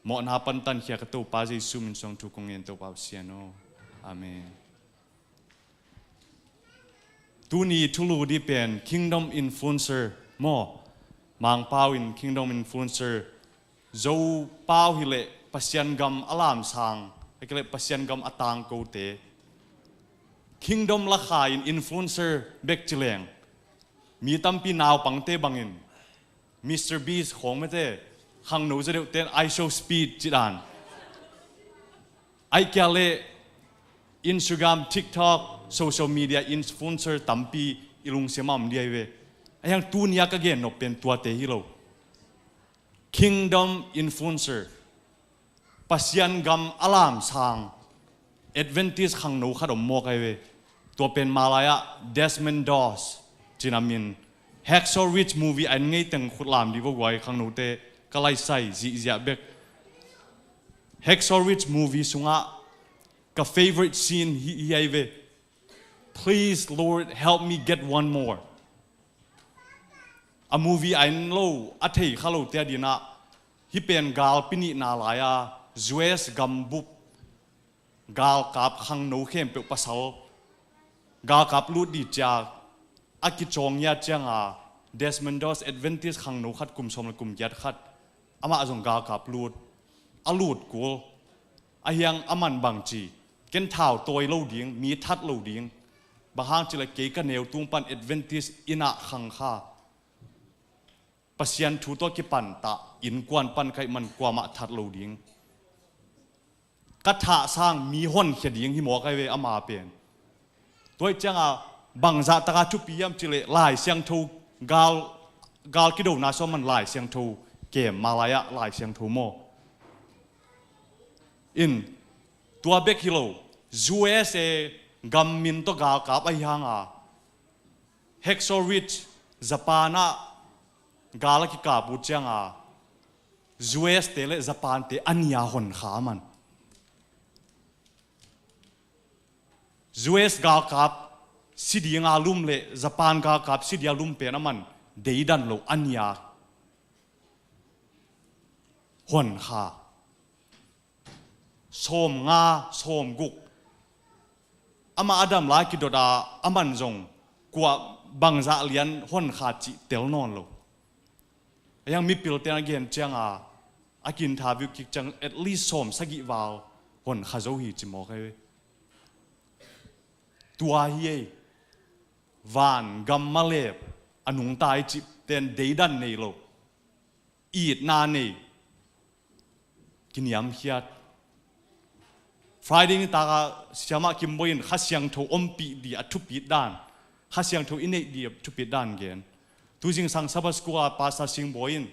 mawhna pan tankhia ka Topa Jesu min suang thu kong ngen, Topa Pasian aw. Amen. Tuni thulu dih pen Kingdom Influencer maw? Mangpau in Kingdom Influencer, Zopau hileh Pasian gam a lamsang, a kileh Pasian gam a tangkote. Kingdom lakha in influencer bek ci leng, mi tampi naupangte bangin Mister Beast khawng mete, khangno za deuhte in I show speed ci dan. Ahih kei leh Instagram, TikTok, social media influencer tampi i lungsim ah om dih ahi ve. Ahi hang tuni-a ka gen nop pen tuate hi lo. Kingdom influencer, Pasian gam a lamsang, Adventist khangno khat om mawk ahi ve. Tua pen malai-ah Desmond Doss ci-in a min. Hacksaw Ridge movie a en ngei teng khut lam dih vo guai, khangnote ka laisai zihziah bek. Hacksaw Ridge movie sungah ka favorite scene hi, hi ahi ve. "Please, Lord, help me get one more." A movie a en lo, a thei kha lote adingin ah, hih pen galpi nihna lai-a U S gambup galkap khangno khempeuh pasal galkap lut dih ci-a a kicawng ngiat ciangin, Desmond Doss Adventist khangno khat, kum sawm le kum giat khat, amah zong galkap lut, a lut kul. Ahi hang aman bang ci, "Ken thau tawi lo ding, mi that lo ding. Bang hang cih leh kei ka neu tung pan Adventist inn ah khang kha, Pasian thu tawh kipantah innkuan pan ka hih man kuamah that lo ding. Ka thah sang mi honkhia ding hi mawk ahi ve ama pen." Tua ahih ciangin bangzah takin thupi hiam cih leh Lai Siangtho gal, gal kidona sung aman Lai Siangtho kem, malai-ah Lai Siangtho maw. In, tua bek hi lo, U S A gam min tawh galkap ahi hangin, Hacksaw Ridge, Japan ah gal a kikap uh ciangin, U S te le Japan te a nia honkha aman. U S galkap si dinga lum le Japan galkap si dinga lum pen aman deidan lo, a nia honkha. Sawmnga, sawmguk. Amah a dam lai kidot a, aman zong kua bangzah lian honkha cih tel nawn lo. Ahi hang mipilte in a gen ciangin, a ki-interview kik ciang at least sawmsagih val honkha zo hi ci mawk ahi ve. Tua hi ei, van gam malep, a nungta i cih ten deidan nei lo, itna nei, kiniamkhiat. Friday nitak a Siamah Kim Bawi in Kha Siangtho ompih ding a thupit dan, Kha Siangtho i neih ding a thupit dan gen. Tuzingsang Sabbath School a Pastor Sing Bawi in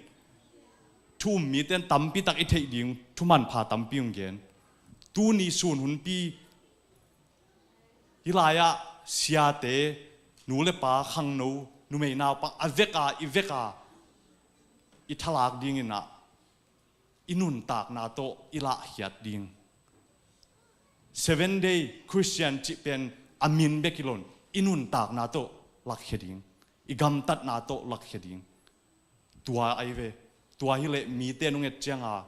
thu um mite in tampi tak i theih ding thumanpha tampi hong gen. Tuni sun hunpi hih lai-ah siate, nu le pa, khangno, numei naupang a vek a, i vek a, i thalak dingin ah, i nuntakna tawh i lahkhiat ding. Seven Day Christian cih pen a min bek hi lo in, i nuntakna tawh lakkhia ding, i gamtatna tawh lakkhia ding. Tua ahi ve. Tua hileh mite nung et cianga,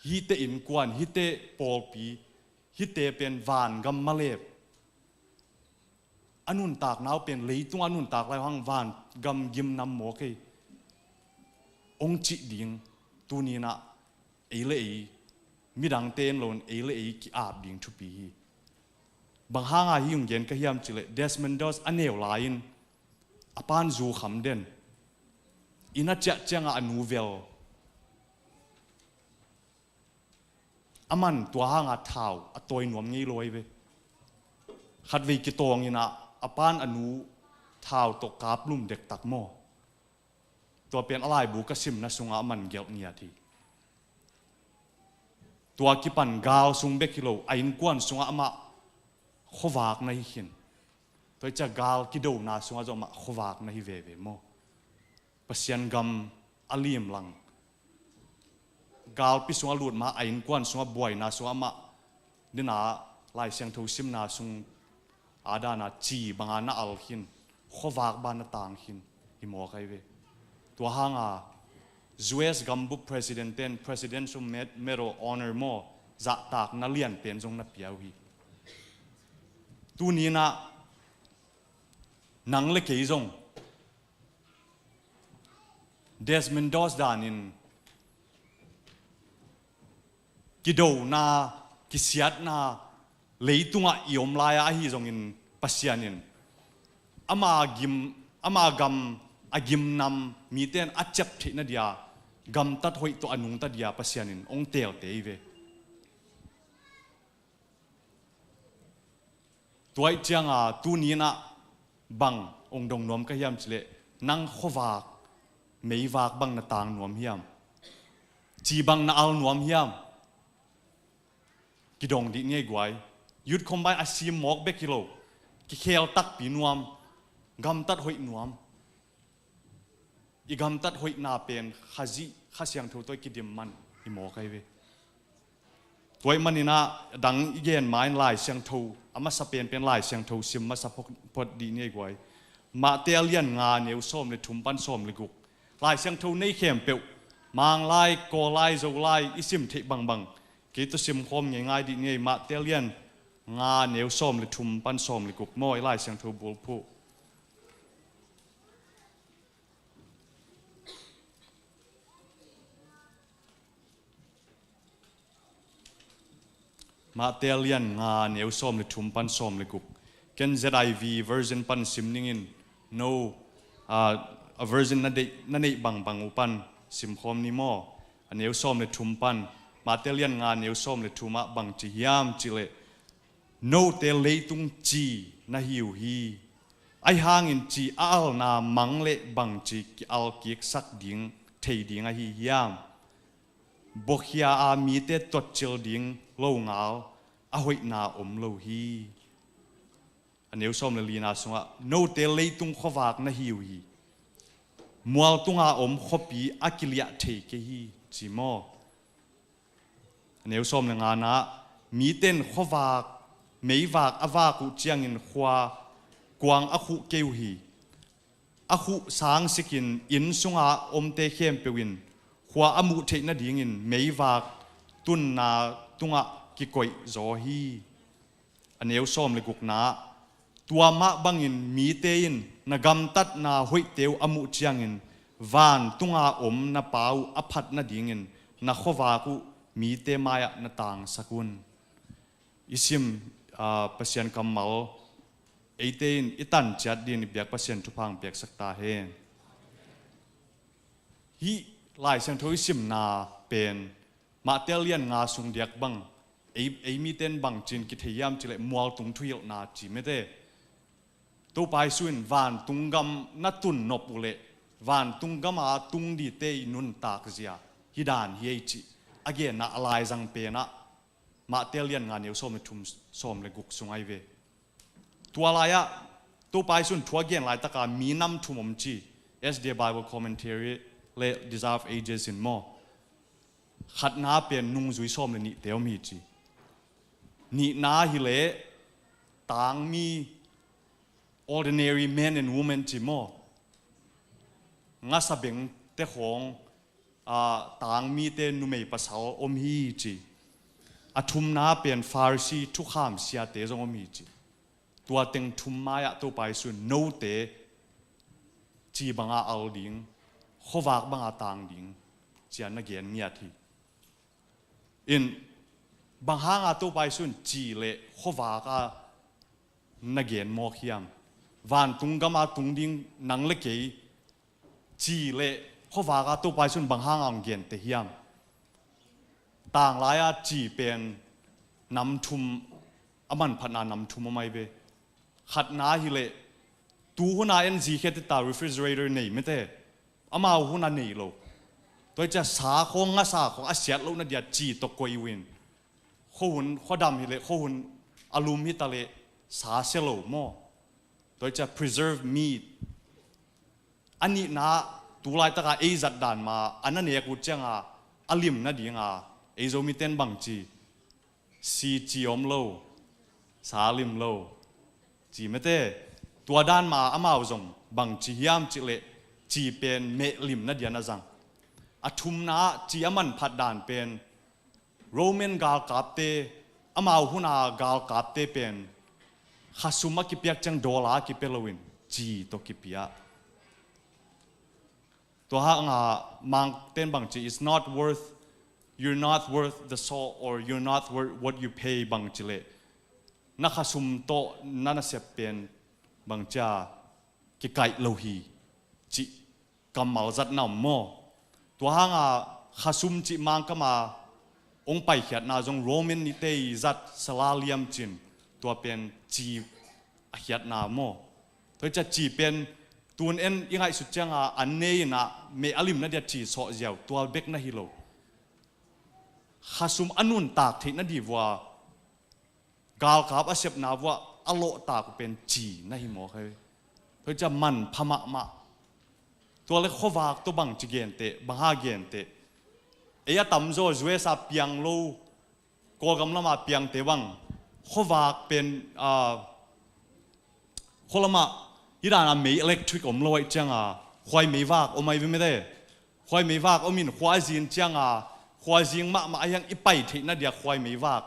hihte innkuan, hihte pawlpi, hihte pen vangam malep, a nuntakna uh pen leitung a nuntak lai hang vangam gimnam maw kei, hong cih ding. Tuni-in ah ei le ei, midangte in lo in ei le ei ki-ap ding thupi hi. Bang hanga hih hong gen ka hiam cihleh, Desmond Doss a neu lai-in a pa'n zu kham den. Inn a ciah cianga a nu vel, aman tua hanga thau a tawi nuam ngei lo ahi ve. Khatvei kitawng in ah a pa'n a nu thau tawh kaplum dektak maw. Tua pen a laibu ka simna sungah aman gelh ngiat hi. Tua kipan gal sung bek hi lo, a innkuan sungah amah khuavak na hi khin. Tua hi ciah gal kidona sungah zong amah khuavak na hi veve maw. Pasian gam a limlang, galpi sungah lut ma, a innkuan sungah buaina sungah amah, nina Lai Siangtho simna sung a dana ci banga na al khin, khuavak banga na tang khin hi mawk ahi ve. Tua hanga U S gambup president ten Presidential Med-, Medal of Honor maw, zahtakna lianpen zong na pia uh hi. Tuni-in ah nang le kei zong Desmond Doss danin kidona, kisiatna, leitungah i om lai-a ahi zongin Pasian in ama gim, ama gam a gimnam mite in a ciap theihna dia, gamtat hoih tawh a nungta dia Pasian in hong teelte hi ve. Tua ahih cianga tuni-in ah bang hong dong nuam ka hiam cihleh, nang khuavak, meivak bang na tang nuam hiam? Ci bang na al nuam hiam? Kidong dih ni ei guai. Youth Combine a sim mawk bek hi lo, kikhel takpi nuam, gamtat hoih nuam. I gamtat hoihna pen Khazih, Kha Siangtho tawh i kidim man hi mawk ahi ve. Tua ahih manin ah dang i gen ma-in Lai Siangtho, a masa penpen Lai Siangtho sim masa phot, phot dih ni ei guai. Matthai a lian nga neu sawm le thum pan sawm le guk. Lai Siangtho nei khempeuh, Mang lai, Kawl lai, Zo lai, i sim theih bangbang kei tawh simkhawm ngeingai dih ni ei. Matthai a lian nga neu sawm le thum pan sawm le guk maw, i Lai Siangtho bulphuh. Matthai a lian nga neu sawm le thum pan sawm le guk. Ken Z I V version pan sim ning in, no, ah, a version na deih, na neih bangbang uh pan simkhawm ni maw. A neu sawm le thum pan, Matthai a lian nga neu sawm le thum ah bang ci hiam cihleh, note leitung ci na hi uh hi. Ahi hangin ci a alna mang le bangci ki-al kiksak ding, thei ding ahi hiam? Buakhia a mite tuatcil ding lo ngal a hoihna om lo hi. A neu sawm le lina sungah, note leitung khuavak na hi uh hi. Mual tunga om khuapi a kiliah thei kei hi, ci maw? A neu sawm le ngana, mite in khuavak, meivak a vak uh ciangin khua kuang a khuh kei uh hi. A khuh sangsikin inn sunga omte khempeuh in khua a muh theih nadingin meivak tunna tungah kikoih zaw hi. A neu sawm le gukna, tua mah bangin mite in na gamtatna hoihte uh a muh ciangin vantunga om na Pa uh a phat nadingin na khuavak uh mite mai-ah na tangsak un. I sim, ah, Pasian kammal eite in i tan ciat dingin i biak Pasian thupha hong piaksak ta hen. Hih Lai Siangtho i simna pen Matthai lian nga sung diak bang, ei, ei mite in bangci-in kithei hiam cihleh mualtung thuhilhna ci mete. Topa Jesu in vantung gam na tun nop uhleh vantung gama tung dingte i nuntak zia hih dan hi ei cih a genna a laizang penah Matthai lian nga neu sawm le thum, sawm le guk sung ahi ve. Tua lai-ah Topa Jesu in thu a gen laitaka minam thum om ci, S D A Bible Commentary le Desire of Ages in maw. Khatna pen nungzui sawm le nihte om hi ci. Nihna hileh tangmi, ordinary men and women ci maw? Ngasa bengte khawng, a, tangmite numei pasal om hi ci. A thumna pen Pharisee thukham siate zong om hi ci. Tua teng thum mai-ah Topa Jesuh in note ci banga al ding, khuavak banga tang ding ci-a na gen ngiat hi. In, bang hanga Topa Jesuh in ci le khuavaka na gen mawk hiam? Vantung gama tung ding nang le kei ci le khuavaka Topa Jesuh in bang hanga hong gente hiam? Tanglai-a ci pen nam thum, a manphatna nam thum om ai ve. Khatna hileh, tu huna en zikhiat ta refrigerator nei mete, amau huna nei lo. Tua hi ciah sa khawng, ngasa khawng a siat lohna dia ci tawh koih uh in. Khuahun, khuadam hileh, khuahun a lum hita leh sa sia lo maw? Tua hi ciah preserved meat. A nihna, tu laitaka ei zat dan ma a na nek uh cianga a limna dinga ei Zomite in bang ci? Si ci om lo, sa lim lo ci mete. Tua dan ma amau zong bang ci hiam cih leh ci pen meh limna dia na zang. A thumna ci a manphat dan pen Roman galkapte, amau huna galkapte pen khasum a kipiak ciang dollar a kipia loin ci tawh kipia. Tua hanga Mangte in bang ci, it's not worth, you're not worth the salt, or you're not worth what you pay, bang ci leh na khasum tawh na nasep pen bang cia kikaih lo hi cih kammal zatna om maw? Tua hanga khasum cih Mangkama hong paikhiatna zong Roman nite i zat salarium cin, tua pen ci a khiatna maw? Tua hi ciah ci pen tun en i ngaihsut cianga an ne inah meh a limna dia ci sawh ziau, tua bek na hi lo. Khasum a nuntak theihna dih vua galkap a sepna vua a lawhtak uh pen ci na hi mawk hi. Tua hi ciah manpha mahmah. Tua le khuavak tawh bang ci genteh, bang ha genteh? Ei a tamzaw U S A piang lo, Kawlgam lama piangte bang, khuavak pen, ah, khua lamah hih dana mei electric om lo aih cianga khuai meivak om aih ve mete. Khuai meivak om in khua a zin cianga khuai zing mahmah ahiang i pai theihna dia khuai meivak,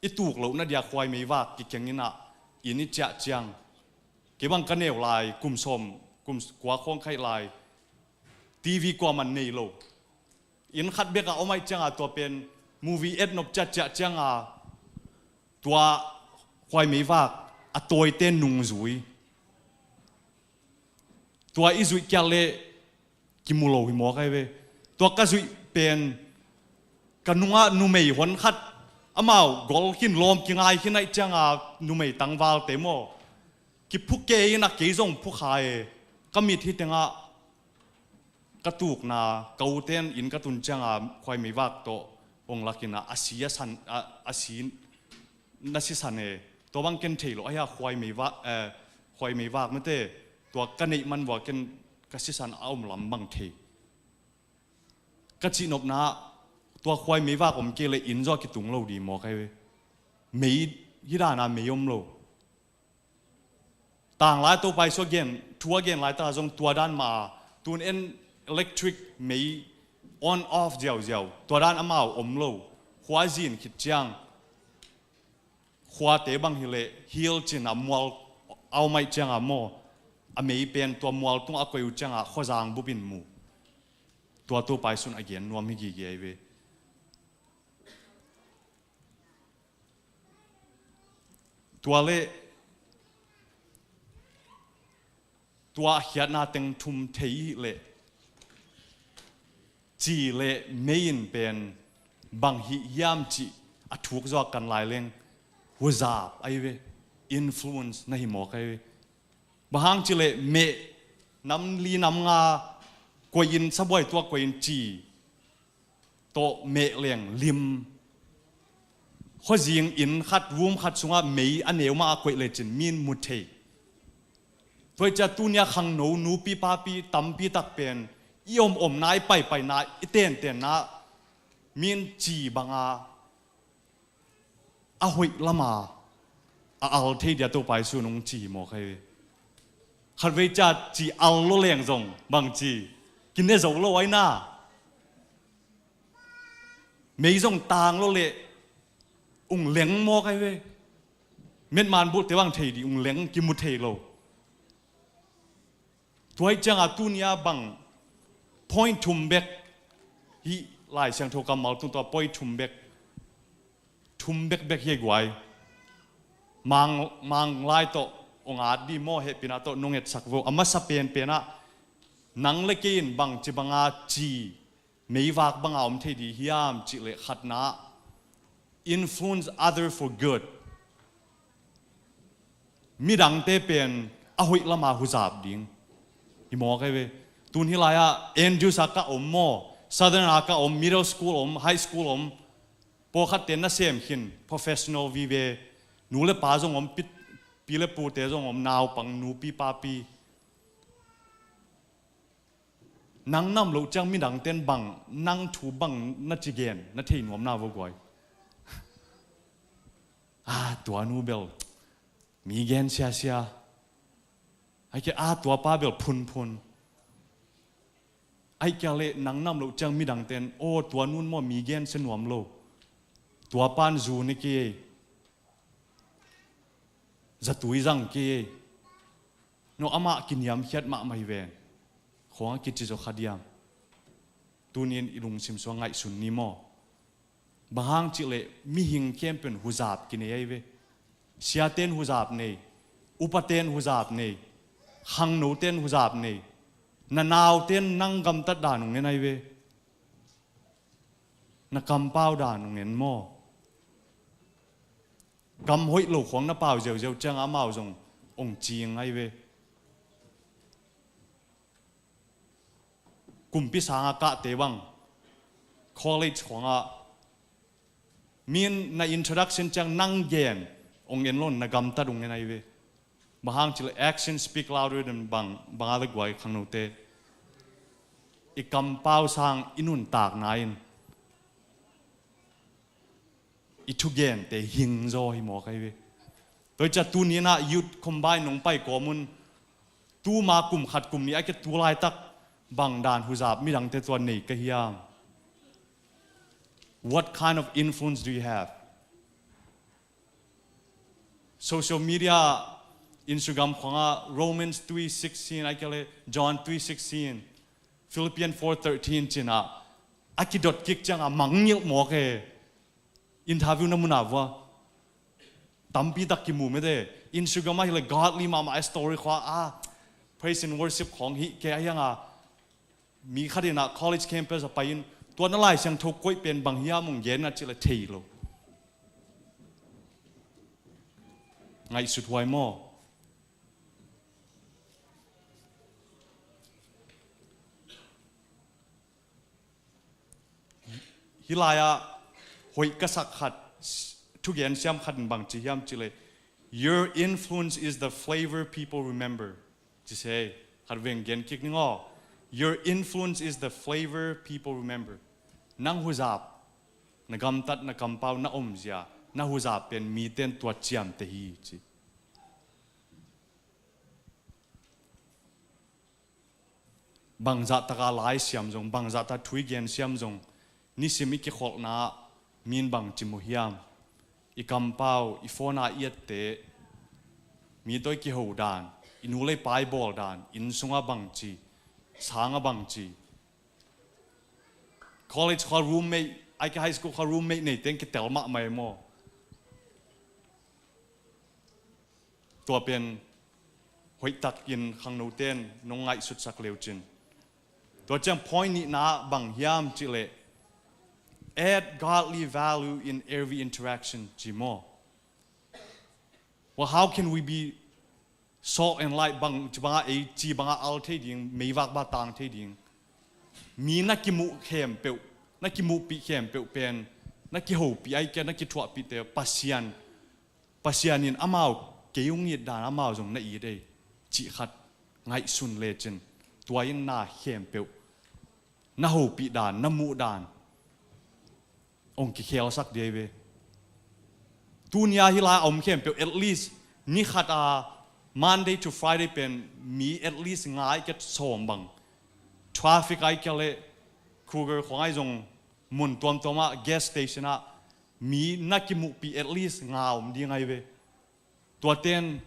i tuk lohna dia khuai meivak kikeng inah inn i ciah ciang. Kei bang ka neu lai kum sawm, kum kua khawng khaih lai, T V kuaman nei lo. Inn khat beka om aih cianga tua pen movie et nop ciah ciah cianga tua khuai meivak a tawite nungzui. Tua i zuih kial le kimu lo hi mawk aih ve. Tua ka zuih pen ka nungah numei hon khat amau gol khin lawm kingai khin aih cianga numei tangvalte maw, kiphu kei inah kei zong phu kha e. Ka mit hi tengah ka tukna, ka ute in inn ka tun cianga khuai meivak tawh hong lak inah a si a san, a, a si na sisan e. Tua bang ken thei lo ahi a khuai meivak, eh, khuai meivak mete. Tua ka neih man vua ken ka sisan a om lam bang thei. Ka cihnopna tua khuai meivak om kei le inn zaw kitung lo dih mawk aih ve. Mei, hih dana mei om lo. Tanglai Topa Jesuh a gen, thu a gen laitaka zong tua dan mah a, tun en electric mei on off ziauziau, tua dan amau om lo. Khua zin khit ciang, khuate bang hileh hiel cin a mual a om aih cianga maw, a mei pen tua mual tungah a koih uh cianga khuazang bupin mu. Tua Topa Jesuh in a gen nuam hi gige aih ve. Tua le tua a khiatna teng thum thei hileh ci le mei in pen bang hih hiam cih a thuk zaw a kan lai leng huzap aih ve, influence na hi mawk aih ve. Bang hang ci le meh nam li nam nga koih in, sabuai tuak koih in ci tawh meh leng lim. Khuazing inn khat, room khat sungah mei a neu mah a koih lecin min mu thei. Tua hi ciah tunia khangno nupi papi tampi tak pen i om omna, i paipaina, i tentenna, min ci banga a hoih lama a al thei dia Topa Jesu nong ci hi mawk ahi ve. Khatvei cia ci al lo leng zong bang ci, kine zo lo aina. Mei zong tang lo leh ung leng mawk ahi ve. Metman bulte bang thei di ung leng kimu thei lo. Tua hi cianga tunia bang point thum bek, hih Lai Siangtho kammal tungtawn point thum bek, thum bekbek hi guai. Mang, Mang lai tawh ong at di maw, hehpihna tawh nong etsak vo. A masa penpenah nang le kei in bangci banga ci meivak banga om thei di hiam cih leh khatna, influence other for good. Midangte pen a hoih lama huzap ding hi mawk ahi ve. Tun hih lai-ah Andrews a ka om maw, Southern a ka om, middle school om, high school om, pawlkhatte nasem khin, professional vive, nu le pa zong om, pi, pi le pute zong om, naupang, nupi, papi. Nang nam loh ciang midangten bang, nang thu bang na ci gen, na thei nuamna vo guai. A, tua nu bel mi gen siasia. Ai ke, a, tua pa bel phunphun. Ai ke le nang nam loh ciang midangten, o, tua nun maw mi gen sia nuam lo. Tua pan zu ne kei ei. Zatui zang kei ei. No amah kiniamkhiat mahmah hi ven. Khuang a kici zaw kha diam. Tunin i lungsim sua ngaihsun ni maw. Bang hang cih leh mihing khempeuh in huzap kinei ahi ve. Siaten huzap nei. Upaten huzap nei. Khangnoten huzap nei. Na nauten nang gamtat dan ung en ahi ve. Na kampau dan ung en maw. Kam hoih lo khuang na pau ziauziau ciang amau zong ong cing ahi ve. Kumpi sanga kahte bang college khuangah min na introduction ciang nang gen ong en lo, na gamtat ung en ahi ve. Bang hang cih leh action speak louder than bang, bang a le guai khangnote. I kampau sang i nuntakna in i thugente hing zaw hi mawk ahi ve. Tua hi ciah tuninah youth combine nong pai kawm un, tuma kum khat kum nih a ke tu laitak bang dan huzap midangte tua nei ka hiam? What kind of influence do you have? Social media, Instagram khuangah Romans three sixteen, ai ke le John three sixteen, Philippians four thirteen cinah a kidot kik ciangah mangngilh mawk e. Interview na munah vua tampi tak kimu mete. Instagram ah hi le godly mahmah a story khua a praise and worship khawng hi ke a hiangah mi khat inah college campus a pai in tua na Lai Siangtho koih pen bang hiam ung gen a cih le thei lo. Ngaihsut huai maw? Hih lai-ah hoih ka sak khat, thugen siam khat in bang ci hiam cih le, "Your influence is the flavor people remember," ci se. Khat veng gen kik ning aw. "Your influence is the flavor people remember." Nang huzap, na gamtat, na kampau, na omzia, na huzap pen miten tua ciamteh hi ci. Bangzah taka lai siam zong, bangzah taka thu i gen siam zong, nisim i kikholhna min bang ci mu hiam? I kampau, i phone a i ette, mi tawh i kiho dan, i nu le i pa i bawl dan, inn sungah bang ci, sangah bang ci. College khua roommate, ai ke high school khua roommate nei teng kitel mahmah e maw? Tua pen hoihtakin khangnoten nong ngaihsutsak leucin. Tua ciang point nihna bang hiam cih leh, "Add godly value in every interaction," ci maw? Well, how can we be salt and light? Bang ci banga ei ci banga al thei ding, meivak ba tang thei ding. Mi na kimuh khempeuh, na kimuhpih khempeuh pen, na kihopih ai ke, na kithuahpihte Pasian, Pasian in amau kei hong it dan amau zong na it ei cih khat ngaihsun lecin, tua in na khempeuh na hopih dan, na muh dan hong kikhelsak dih hi ve. Tuni-a hih lai-ah a om khempeuh, at least ni khat a, Monday to Friday pen mi at least nga ahih kei leh sawm bang, traffic ahih kei leh Kruger khawng ahi zong mun tuamtuam ah, gas station ah mi na kimuhpih at least nga om ding ahi ve. Tuate in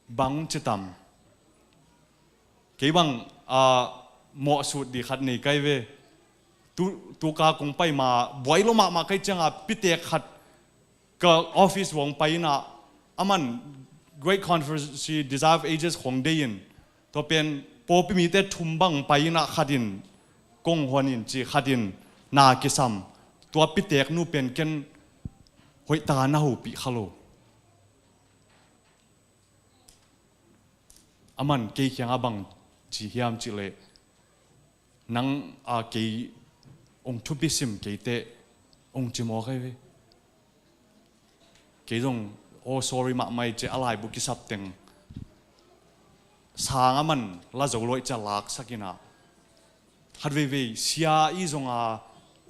bang ci tam. Kei bang, ah, mawhsut dih khat nei ka hi ve. Tu, tu ka kong pai ma, buai lua mahmah ka hih ciangin pitek khat ka office vuah hong pai in ah, aman Great Controversy, Desire of Ages khawng deih in, tua pen pawlpi mite thum bang pai in ah, khat in kong huan in ci, khat in na kisam. Tua pitek nu pen ken hoih takin na hopih kha lo. Aman kei kiangah bang ci hiam cih leh, nang a kei hong thupi sim kei teh, hong ci mawk ahi ve. Kei zong, oh, sorry mahmah hi ci a, laibu kisap teng sang aman la zo lua hi ci a laksak in ah, khat veivei sia i zong a,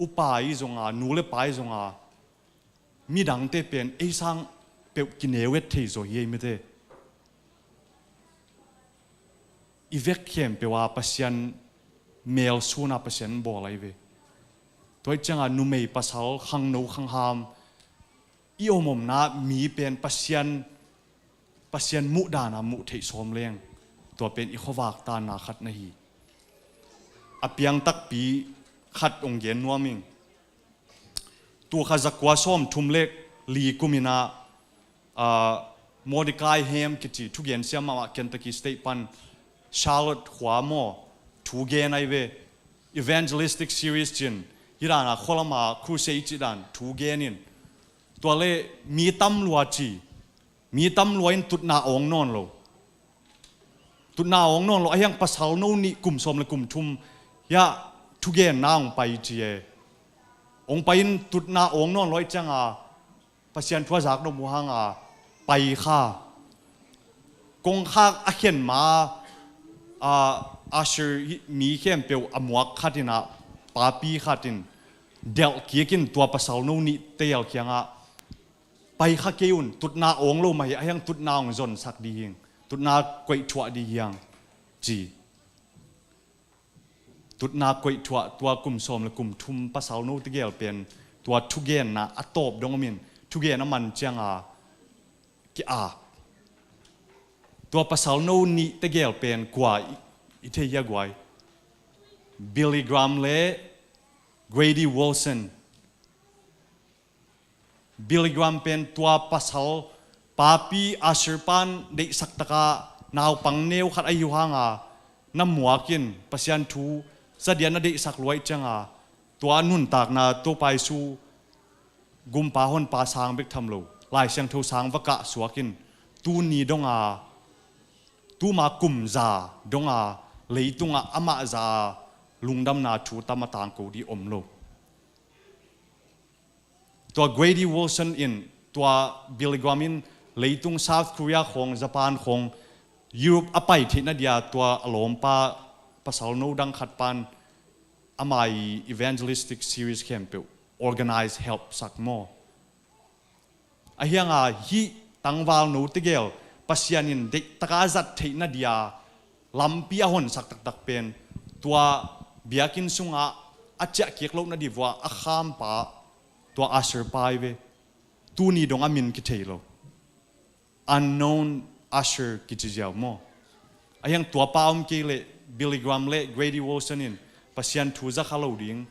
upa i zong a, nu le pa i zong a, midangte pen ei sang peuh kineu et thei zaw hi ei mite. I vek khempeuh ah Pasian mel sun a Pasian bawl ahi ve. Tua ahih ciangin numei pasal, khangno khangham, i om omna mi pen Pasian, Pasian muh dan a muh theih sawm leng, tua pen i khuavak tanna khat na hi. A piang takpi khat hong gen nuam ing. Tul khat za kua sawmthum le li kum in ah, ah, Mordecai Ham kici thugen siam mahmah, Kentucky State pan, Charlotte khua maw, thugen ahi ve. Evangelistic series ci-in, hih dan a khua lam ah crusade cih dan thugen in, tua leh mi tam lua ci, mi tam lua in tutna awng nawn lo. Tutna awng nawn lo, ahi hang pasal no nih kum sawm le kum thum hiah thugenna hong pai ci e. Hong pai in tutna awng nawn lo ahih ciangin Pasian thu a zak nop uh hangin pai kha. Kongkhak a khen ma, ah, usher mi khempeuh a muak khat in ah, papi khat in delh kik in tua pasal no nihte kiangah, pai kha kei un, tutna awng lo mah hi, ahi hang tutna hong zonsak dih hi ing, tutna koih thuah dih hi ing, ci. Tutna koih thuah, tua kum sawm le kum thum pasal no tegel pen, tua thugenna a tawp dong om in, thugen a man ciangin ki-ap. Tua pasal no nih tegel pen kua i, i thei hia guai? Billy Graham le Grady Wilson. Billy Graham pen tua pasal, papi usher pan deihsak takin naupang neu khat ahi uh hangin na muak in, Pasian thu za dingin na deihsak lua ahih ciangin, tua nuntakna Topa Jesu gumpa honpa sang bek tham lo, Lai Siangtho sang va kah suak in, tuni dongin, tuma kum za dongin leitungah amah za-a lungdamna thu tam a tangko ding om lo. Tua Grady Wilson in, tua Billy Graham in leitung South Korea khawng, Japan khawng, Europe a pai theihna dia tua a lawmpa pasal no dang khat pan ama evangelistic series khempeuh organize, help sak maw. Ahi hangin hih tangval no tegel Pasian in deihtakin a zat theihna dia lampi a honsak taktak pen, tua biakinn sungah a ciah kik lohna ding vuah a khampa, tua usher pa hi ve. Tuni dong a min kithei lo. Unknown usher kici ziau maw. Ahi hang tua pa om kei leh Billy Graham le Grady Wilson in Pasian thu za kha lo ding,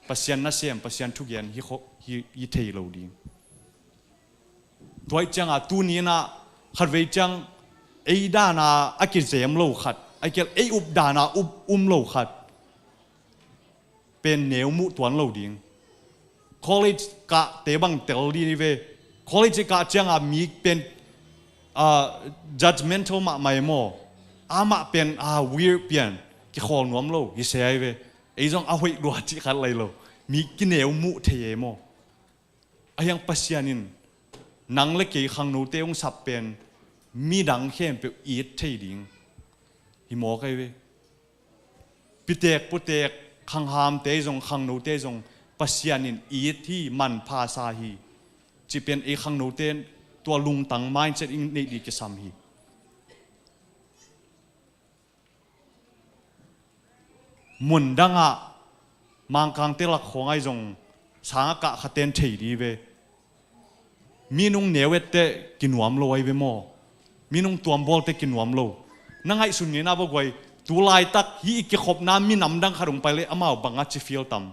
Pasian nasem, Pasian thugen hi kho-, hi, hi thei lo ding. Tua ahih ciangin tuni in ah khatvei ciang ei dan a a kizem lo khat, ahih kei leh ei up dan a up um lo khat pen neu muh tuan lo ding. College kahte bang tel ding hi ve. College i kah ciangin mi pen, ah, judgmental mahmah e maw. Amah pen, ah, weird pian, kikhawl nuam lo hi se ahi ve. Ei zong a hoih lua cih khat lai lo. Mi kineu muh thei e maw. Ahi hang Pasian in nang le kei khangnote hong sap pen midang khempeuh it thei ding hi mawk ahi ve. Pitek putek, khanghamte zong, khangnote zong Pasian in it hi, manpha sa hi. Cih pen ei khangnote tua lungtang mindset i neih ding kisam hi. Mundangah Mangkangte lak khawng ahi zong sangah kah khaten thei dih ve. Minung neuette kinuam lo ahi ve maw? Minung tuambawlte kinuam lo. Na ngaihsun ngeina va guai, tu laitak hih i kikhopna minam dang khat hong pai leh amau bangah ci fial tam.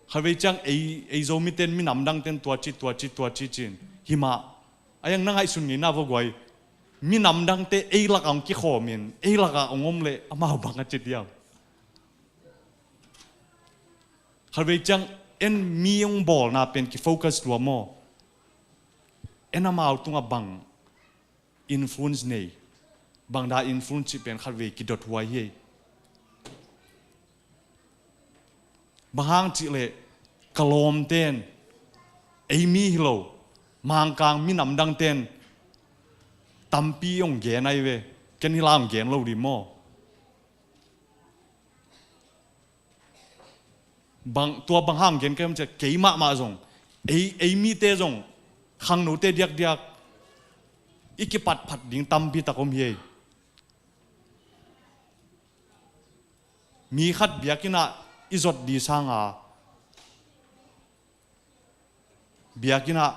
Khatvei ciang ei, ei Zomite'n minam dangte'n tua ci, tua ci, tua ci cin. Himah. A iang na ngaihsun ngeina va guai. Minam dangte ei lakah hong kikhawmin, ei lakah hong om leh amau bangah ci diam. Khatvei ciang en mi hong bawlna pen kifocus lua maw? En amau tungah bang influence nei, bangda influence cih pen khatvei kidot huai hi. Bang hang cih leh ka lawmte'n, ei mi hi lo, Mangkang minam dangte'n tampi hong gen ahi ve. Ken hi la hong gen lo dih maw? Bang, tua bang hang gen ka hiam cih leh kei mahmah zong, ei, ei mite zong, khangnote diakdiak i kipatphat ding tampi tak om hi ei. Mi khat biakinn ah i zot dih sanga biakinn ah,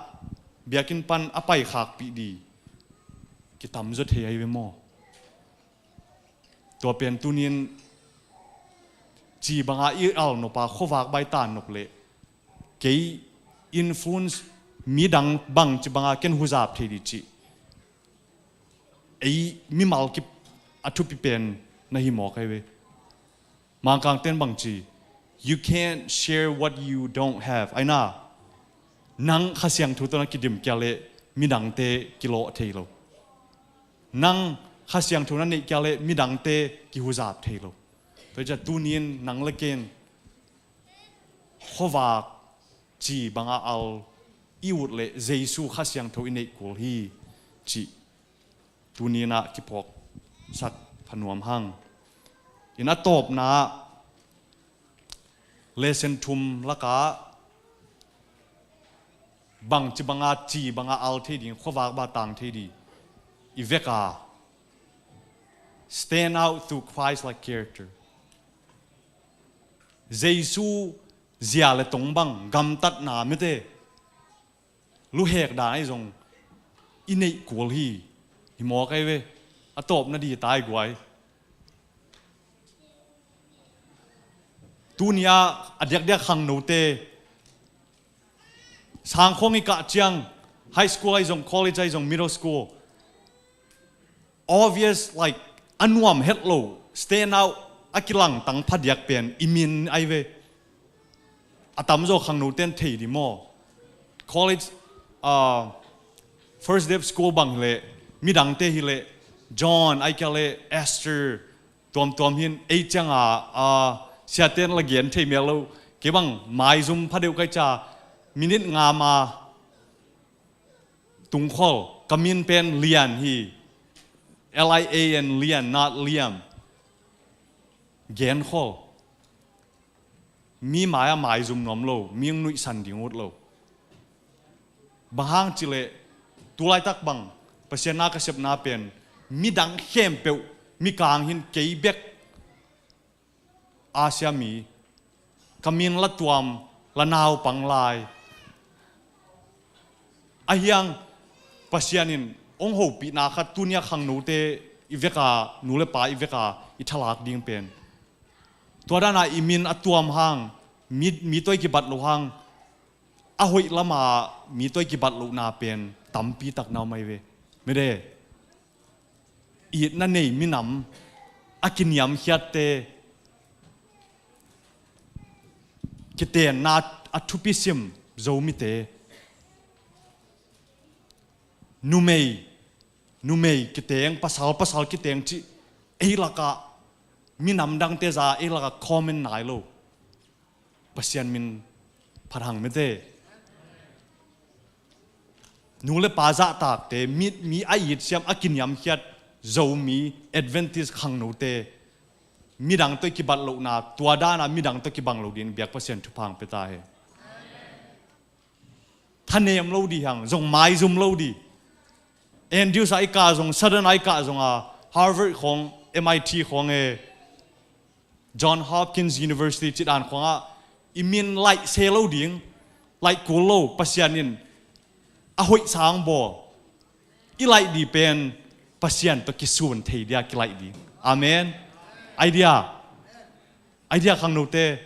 biakinn pan a paikhakpih dih kitamzaw thei ahi ve maw? Tua pen tuni-in ci banga i al nop a, khuavak bang i tan nop leh kei influence, midang bangci banga ken huzap thei dih cih ei mimal kip a thupi pen na hi mawk ahi ve. Mangkangte'n bangci, "You can't share what you don't have." Aina, nang Kha Siangtho tawh na kidim kei leh midangte kilawh thei lo. Nang Kha Siangtho na neih kei leh midangte kihuzap thei lo. Tua ciang tuni-in nang le ken khuavak ci banga al i ut leh Jesu Kha Siangtho i neih kul hi cih tuni-in ah kiphawksak pha nuam hang. In a tawpna ah lesson thum lakah bangci banga ci banga al thei ding, khuavak banga tang thei ding i vek a, stand out through Christ-like character. Jesu zia le tong bang gamtatna mite luhek dan ahi zong i neih kul hi. Hi mawk ahi ve. A tawpna dih tai guai. Tuni-a a diakdiak khangnote sangkhawng i kah ciang, high school ahi zong, college ahi zong, middle school, obvious, like, a nuam het lo, stand out, a kilangtang phadiak pen i min ahi ve. A tamzaw khangnote'n thei dih maw? College, uh, first day of school bang hileh, midangte hileh, John, ahih kei leh Esther, tuamtuam hin, ei cianga, uh, siate'n la gen thei mel lo, kei bang maizum phadeuh kai ca, minute nga ma, tungkhol, ka min pen Lian hi. L I A N, Lian, not Liam. Genkhol. Mi mai-ah maizum nuam lo, mi hong nuihsan ding ut lo. Bang hang cih leh, tu laitak bang, Pasian na ka sepna pen, midang khempeuh, mikang hin kei bek, Asia mi, ka min la tuam, la naupang lai. Ahi hang Pasian in hong hopihna khat tuni-a khangnote i vek a, nu le pa i vek a, i thalak ding pen. Tua dan a i min a tuam hang, mi, mi tawh i kibat loh hang, a hoih lam a mi tawh i kibat lohna pen tampi tak na om ahi ve. Mede. Itna nei minam a kiniamkhiatte, kitenna a thupi sim Zomite, numei, numei kiteng, pasal, pasal kiteng cih ei lakah, minam dangte zah ei lakah common nai lo. Pasian min phat hang mete. Nu le pa zahtakte, mi, mi a itsiam a kiniamkhiat Zomi Adventist khangnote, midang tawh i kibat lohna, tua dana midang tawh kibang lo dingin biak Pasian thupha hong pia ta hen. Thanem lo dih hang, zong maizum lo dih. Andrews a i kah zong, Southern a i kah zong a, Harvard khawng, M I T khawng e, John Hopkins University cih dan khawngah i min laih se lo ding, laih kul lo, Pasian in a hoih sang bawl. I laih dih pen Pasian tawh kisun thei dia kilaih ding. Amen. Idea. Idea khangnote.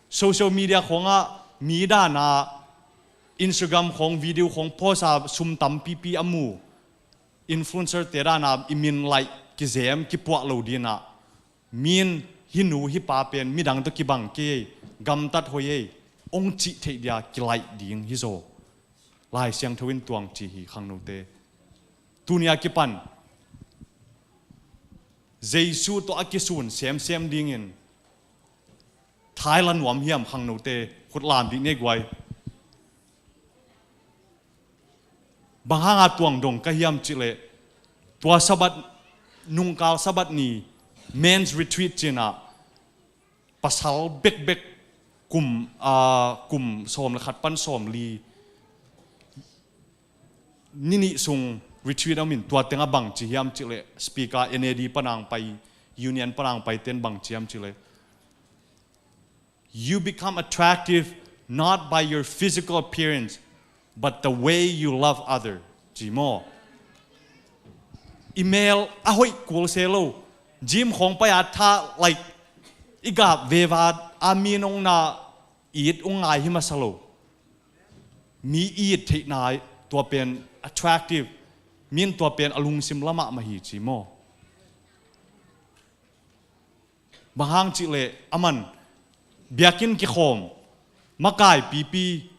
Social media khawngah mi dana Instagram khawng video khawng post a sum tampipi a mu influencer te dana i min laih kizem kipuah lo dinah, min hih nu hih pa pen midang tawh kibang kei ei, gamtat hoih ei, hong cih theih dia kilaih ding hi zaw. Lai Siangtho in tuang ci hi khangnote. Tunia kipan Jesu tawh a kisun semsem dingin thaila nuam hiam khangnote, khut lam dih ne guai. Bang hanga tuang dong ka hiam cihleh, tua Sabbath, nungkal Sabbath ni men's retreat cinah pasal bekbek kum, aa, kum sawm le khat pan sawm li ni nih sung retreat a om in, tua tengah bang ci hiam cihleh, speaker N A D panang pai, union panang pai ten bang ci hiam cihleh, "You become attractive not by your physical appearance, but the way you love other," ci maw. I mel a hoih kul se lo, gym khawng pai a tha, like, i gap veva a mi nong na it ung ngai hi masa lo. Mi it theihna tua pen attractive, min tua pen a lungsim lamah mah hi ci maw. Bang hang cihleh aman biakinn kikhawm, makai pipi,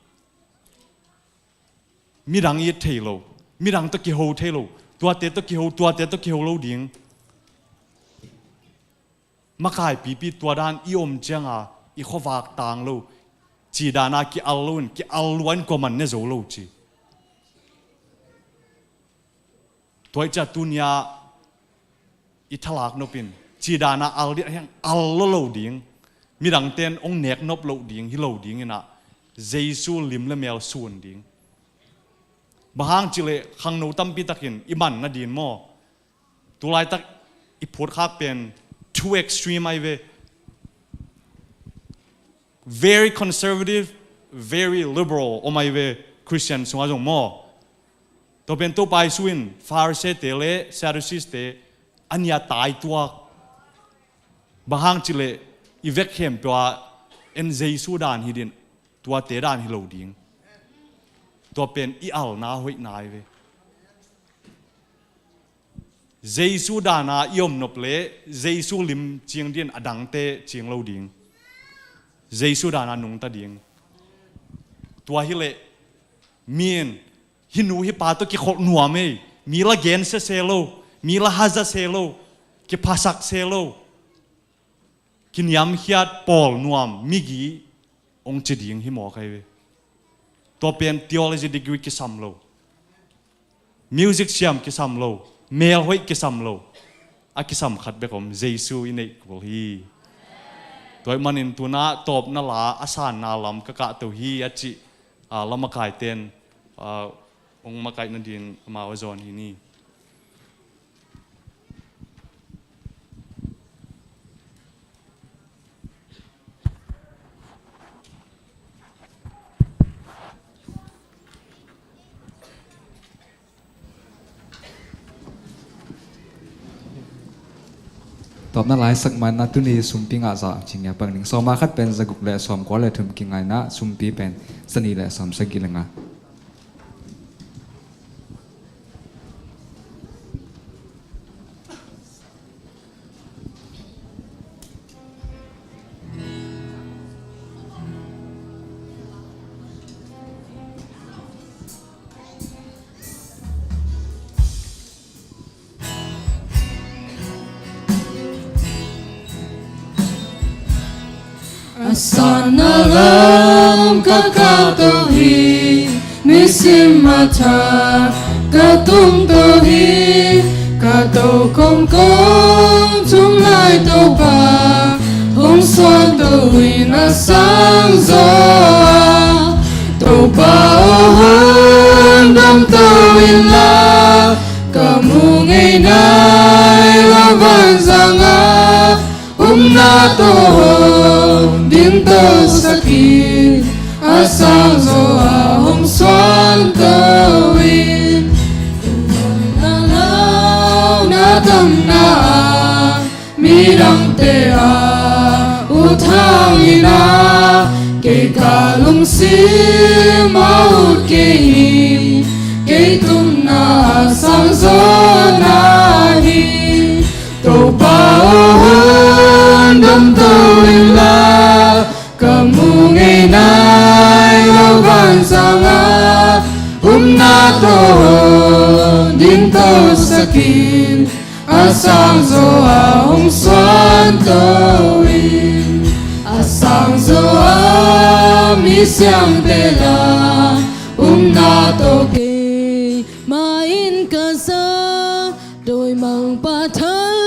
midang it thei lo, midang tawh kiho thei lo, tuate tawh kiho, tuate tawh kiho lo ding. Makai pipi tua dan i om cianga i khuavak tang lo, ci dana ki-al lo in, ki-al lua in kuaman ne zo lo ci. Tua i cia tunia i thalak nopin, ci dana al dih hiang al lo lo ding, midang ten ong nek nop lo ding, hi lo ding inah, Jesu lim le mel sun ding. Bang hang cihleh khangno tampi takin i man nadin maw. Tulaitak i phutkhak pen too extreme ai ve. Very conservative, very liberal om ai ve Christian sungah zong maw. Tua pen Topa Jesu in Pharisee te le Sadducees te a nia taituak. Bang hang cihleh i vek khempeuh ah en Jesu dan hi din, tuate dan hi lo ding. Tua pen i alna hoihna ai ve. Jesu dana i om nop le Jesu lim cing din a dangte cing lo ding. Jesu dana nungta ding. Tua hileh mi in hih nu hih pa tawh kikholh nuam ei, mi la gensia se lo, mi la haza se lo, kiphasak se lo, kiniamkhiat pawl nuam migi ong ci ding hi mawk ai ve. Tua pen theology degree kisam lo, music siam kisam lo, melhoih kisam lo, a kisam khat bek om, Jesu i neih kul hi. Tua ahih manin tunah tawpna la a sanna lam ka kahto hi a cih, a, la makaiten, a, ong makaih nadin amau a zawn hi ni. Tawpna lai sak manna tuni sumpi ngah zah cingya pang ning. Sawma khat pen zaguk le sawmkua le thum kingaina, sumpi pen sani le sawmsagih le nga. A sanna lam ka kahto hi, nisim a thak ka tungto hi, ka to kongkong tung lai Topa hong suanto in a sangzaw ah, Topa aw hong damto in la, ka mu ngei nai lo vanzang ah, upna tawh hong dingto sak in, a sangzaw ah hong suanto in. Na lau na tamna ah midangte a ut hangin ah, kei ka lungsim a ut kei hi. Kei tungah a sangzaw na hi. Topa aw hong damto in la, ka mu ngei nai lo vanzang ah, upna tawh hong dingto sak in, a sangzaw ah hong suanto in. A sangzaw ah mi siangtho la, upna tawh keimah in ka za, dawimangpa thal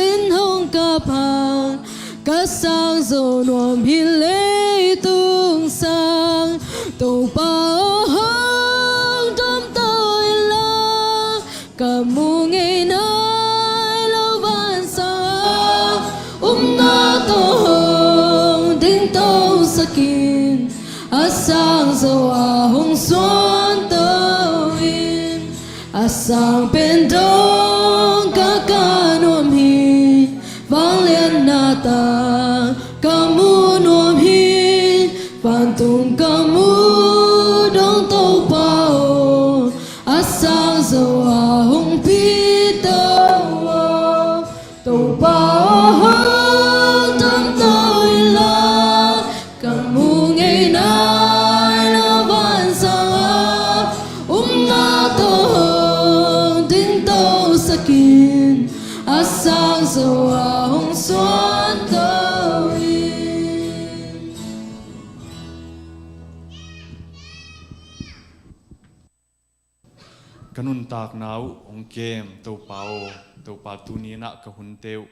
in hong kap hang, ka sangzaw nuam hi. Leitung sang Topa aw hong damto in la, ka mu ngei nai lo vanzang ah, upna tawh hong dingto sak in, a sangzaw ah hong suanto in. A sang pen dong ka ka nuam hi. Vangliatna tang ka mu nuam hi. Vantung ka mu dong Topa aw, a sangzaw ah hong pito aw. Topa aw hong damto in la, ka mu ngei nai lo vanzang ah, upna tawh hong dingto sak in, a sangzaw ah hong suanto in. Ka nuntakna uh hong kem Topa aw, Topa tuni in ah ka hunte uh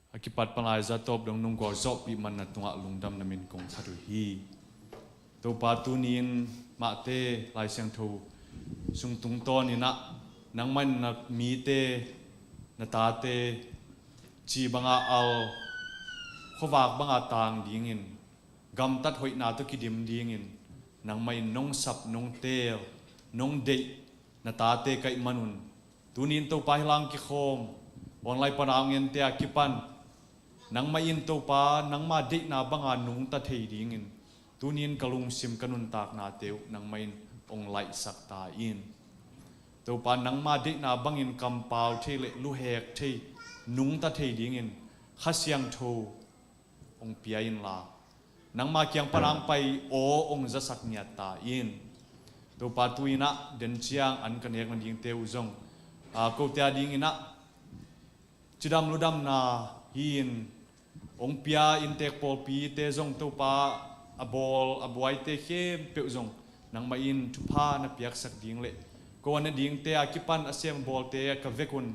a kipat pan Lai Za tawp dong nong gualzawhpih man na tungah lungdam na min kong phat uh hi. Topa tuni in mahte Lai Siangtho sung tungtawn in ah nangmah in na mite, na tate ci banga al, khuavak banga tang dingin, gamtat hoihna tawh kidim dingin nangmah in nong sap, nong teel, nong deih na tate ka hih manun, tuni in Topa hih lang kikhawm online pana hong ente a kipan nangmah in Topa nangma deihna banga nungta thei dingin tuni in ka lungsim ka nuntaknate uh nangmah in hong laihsak ta in. Topa nangma deihna bangin kampau thei le luhek thei, nungta thei dingin Kha Siangtho hong pia inla, nangma kiang pan hong pai aw hong zasak ngiat ta in. Topa tu in ah den ciang an ka nek nadingte uh zong, aa, kote a ding in ah cidam ludamna hi-in hong pia inntek pawlpite zong Topa a bawl a buaite khempeuh zong nangmah in thupha na piaksak ding le ko a na dingte a kipan a sem a bawlte ka vekun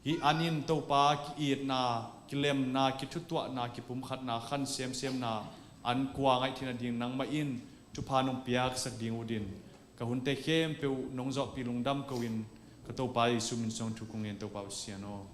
hih an in Topa ki-itna, kilemna, kithutuahna, kipumkhatna, khan semsemna an kua ngaih theihna ding nangmah in thupha nong piaksak ding uh din ka hunte khempeuh nong zawhpih lungdam ko in ka Topa Jesu min suang thu kong ngen Topa uh sian aw.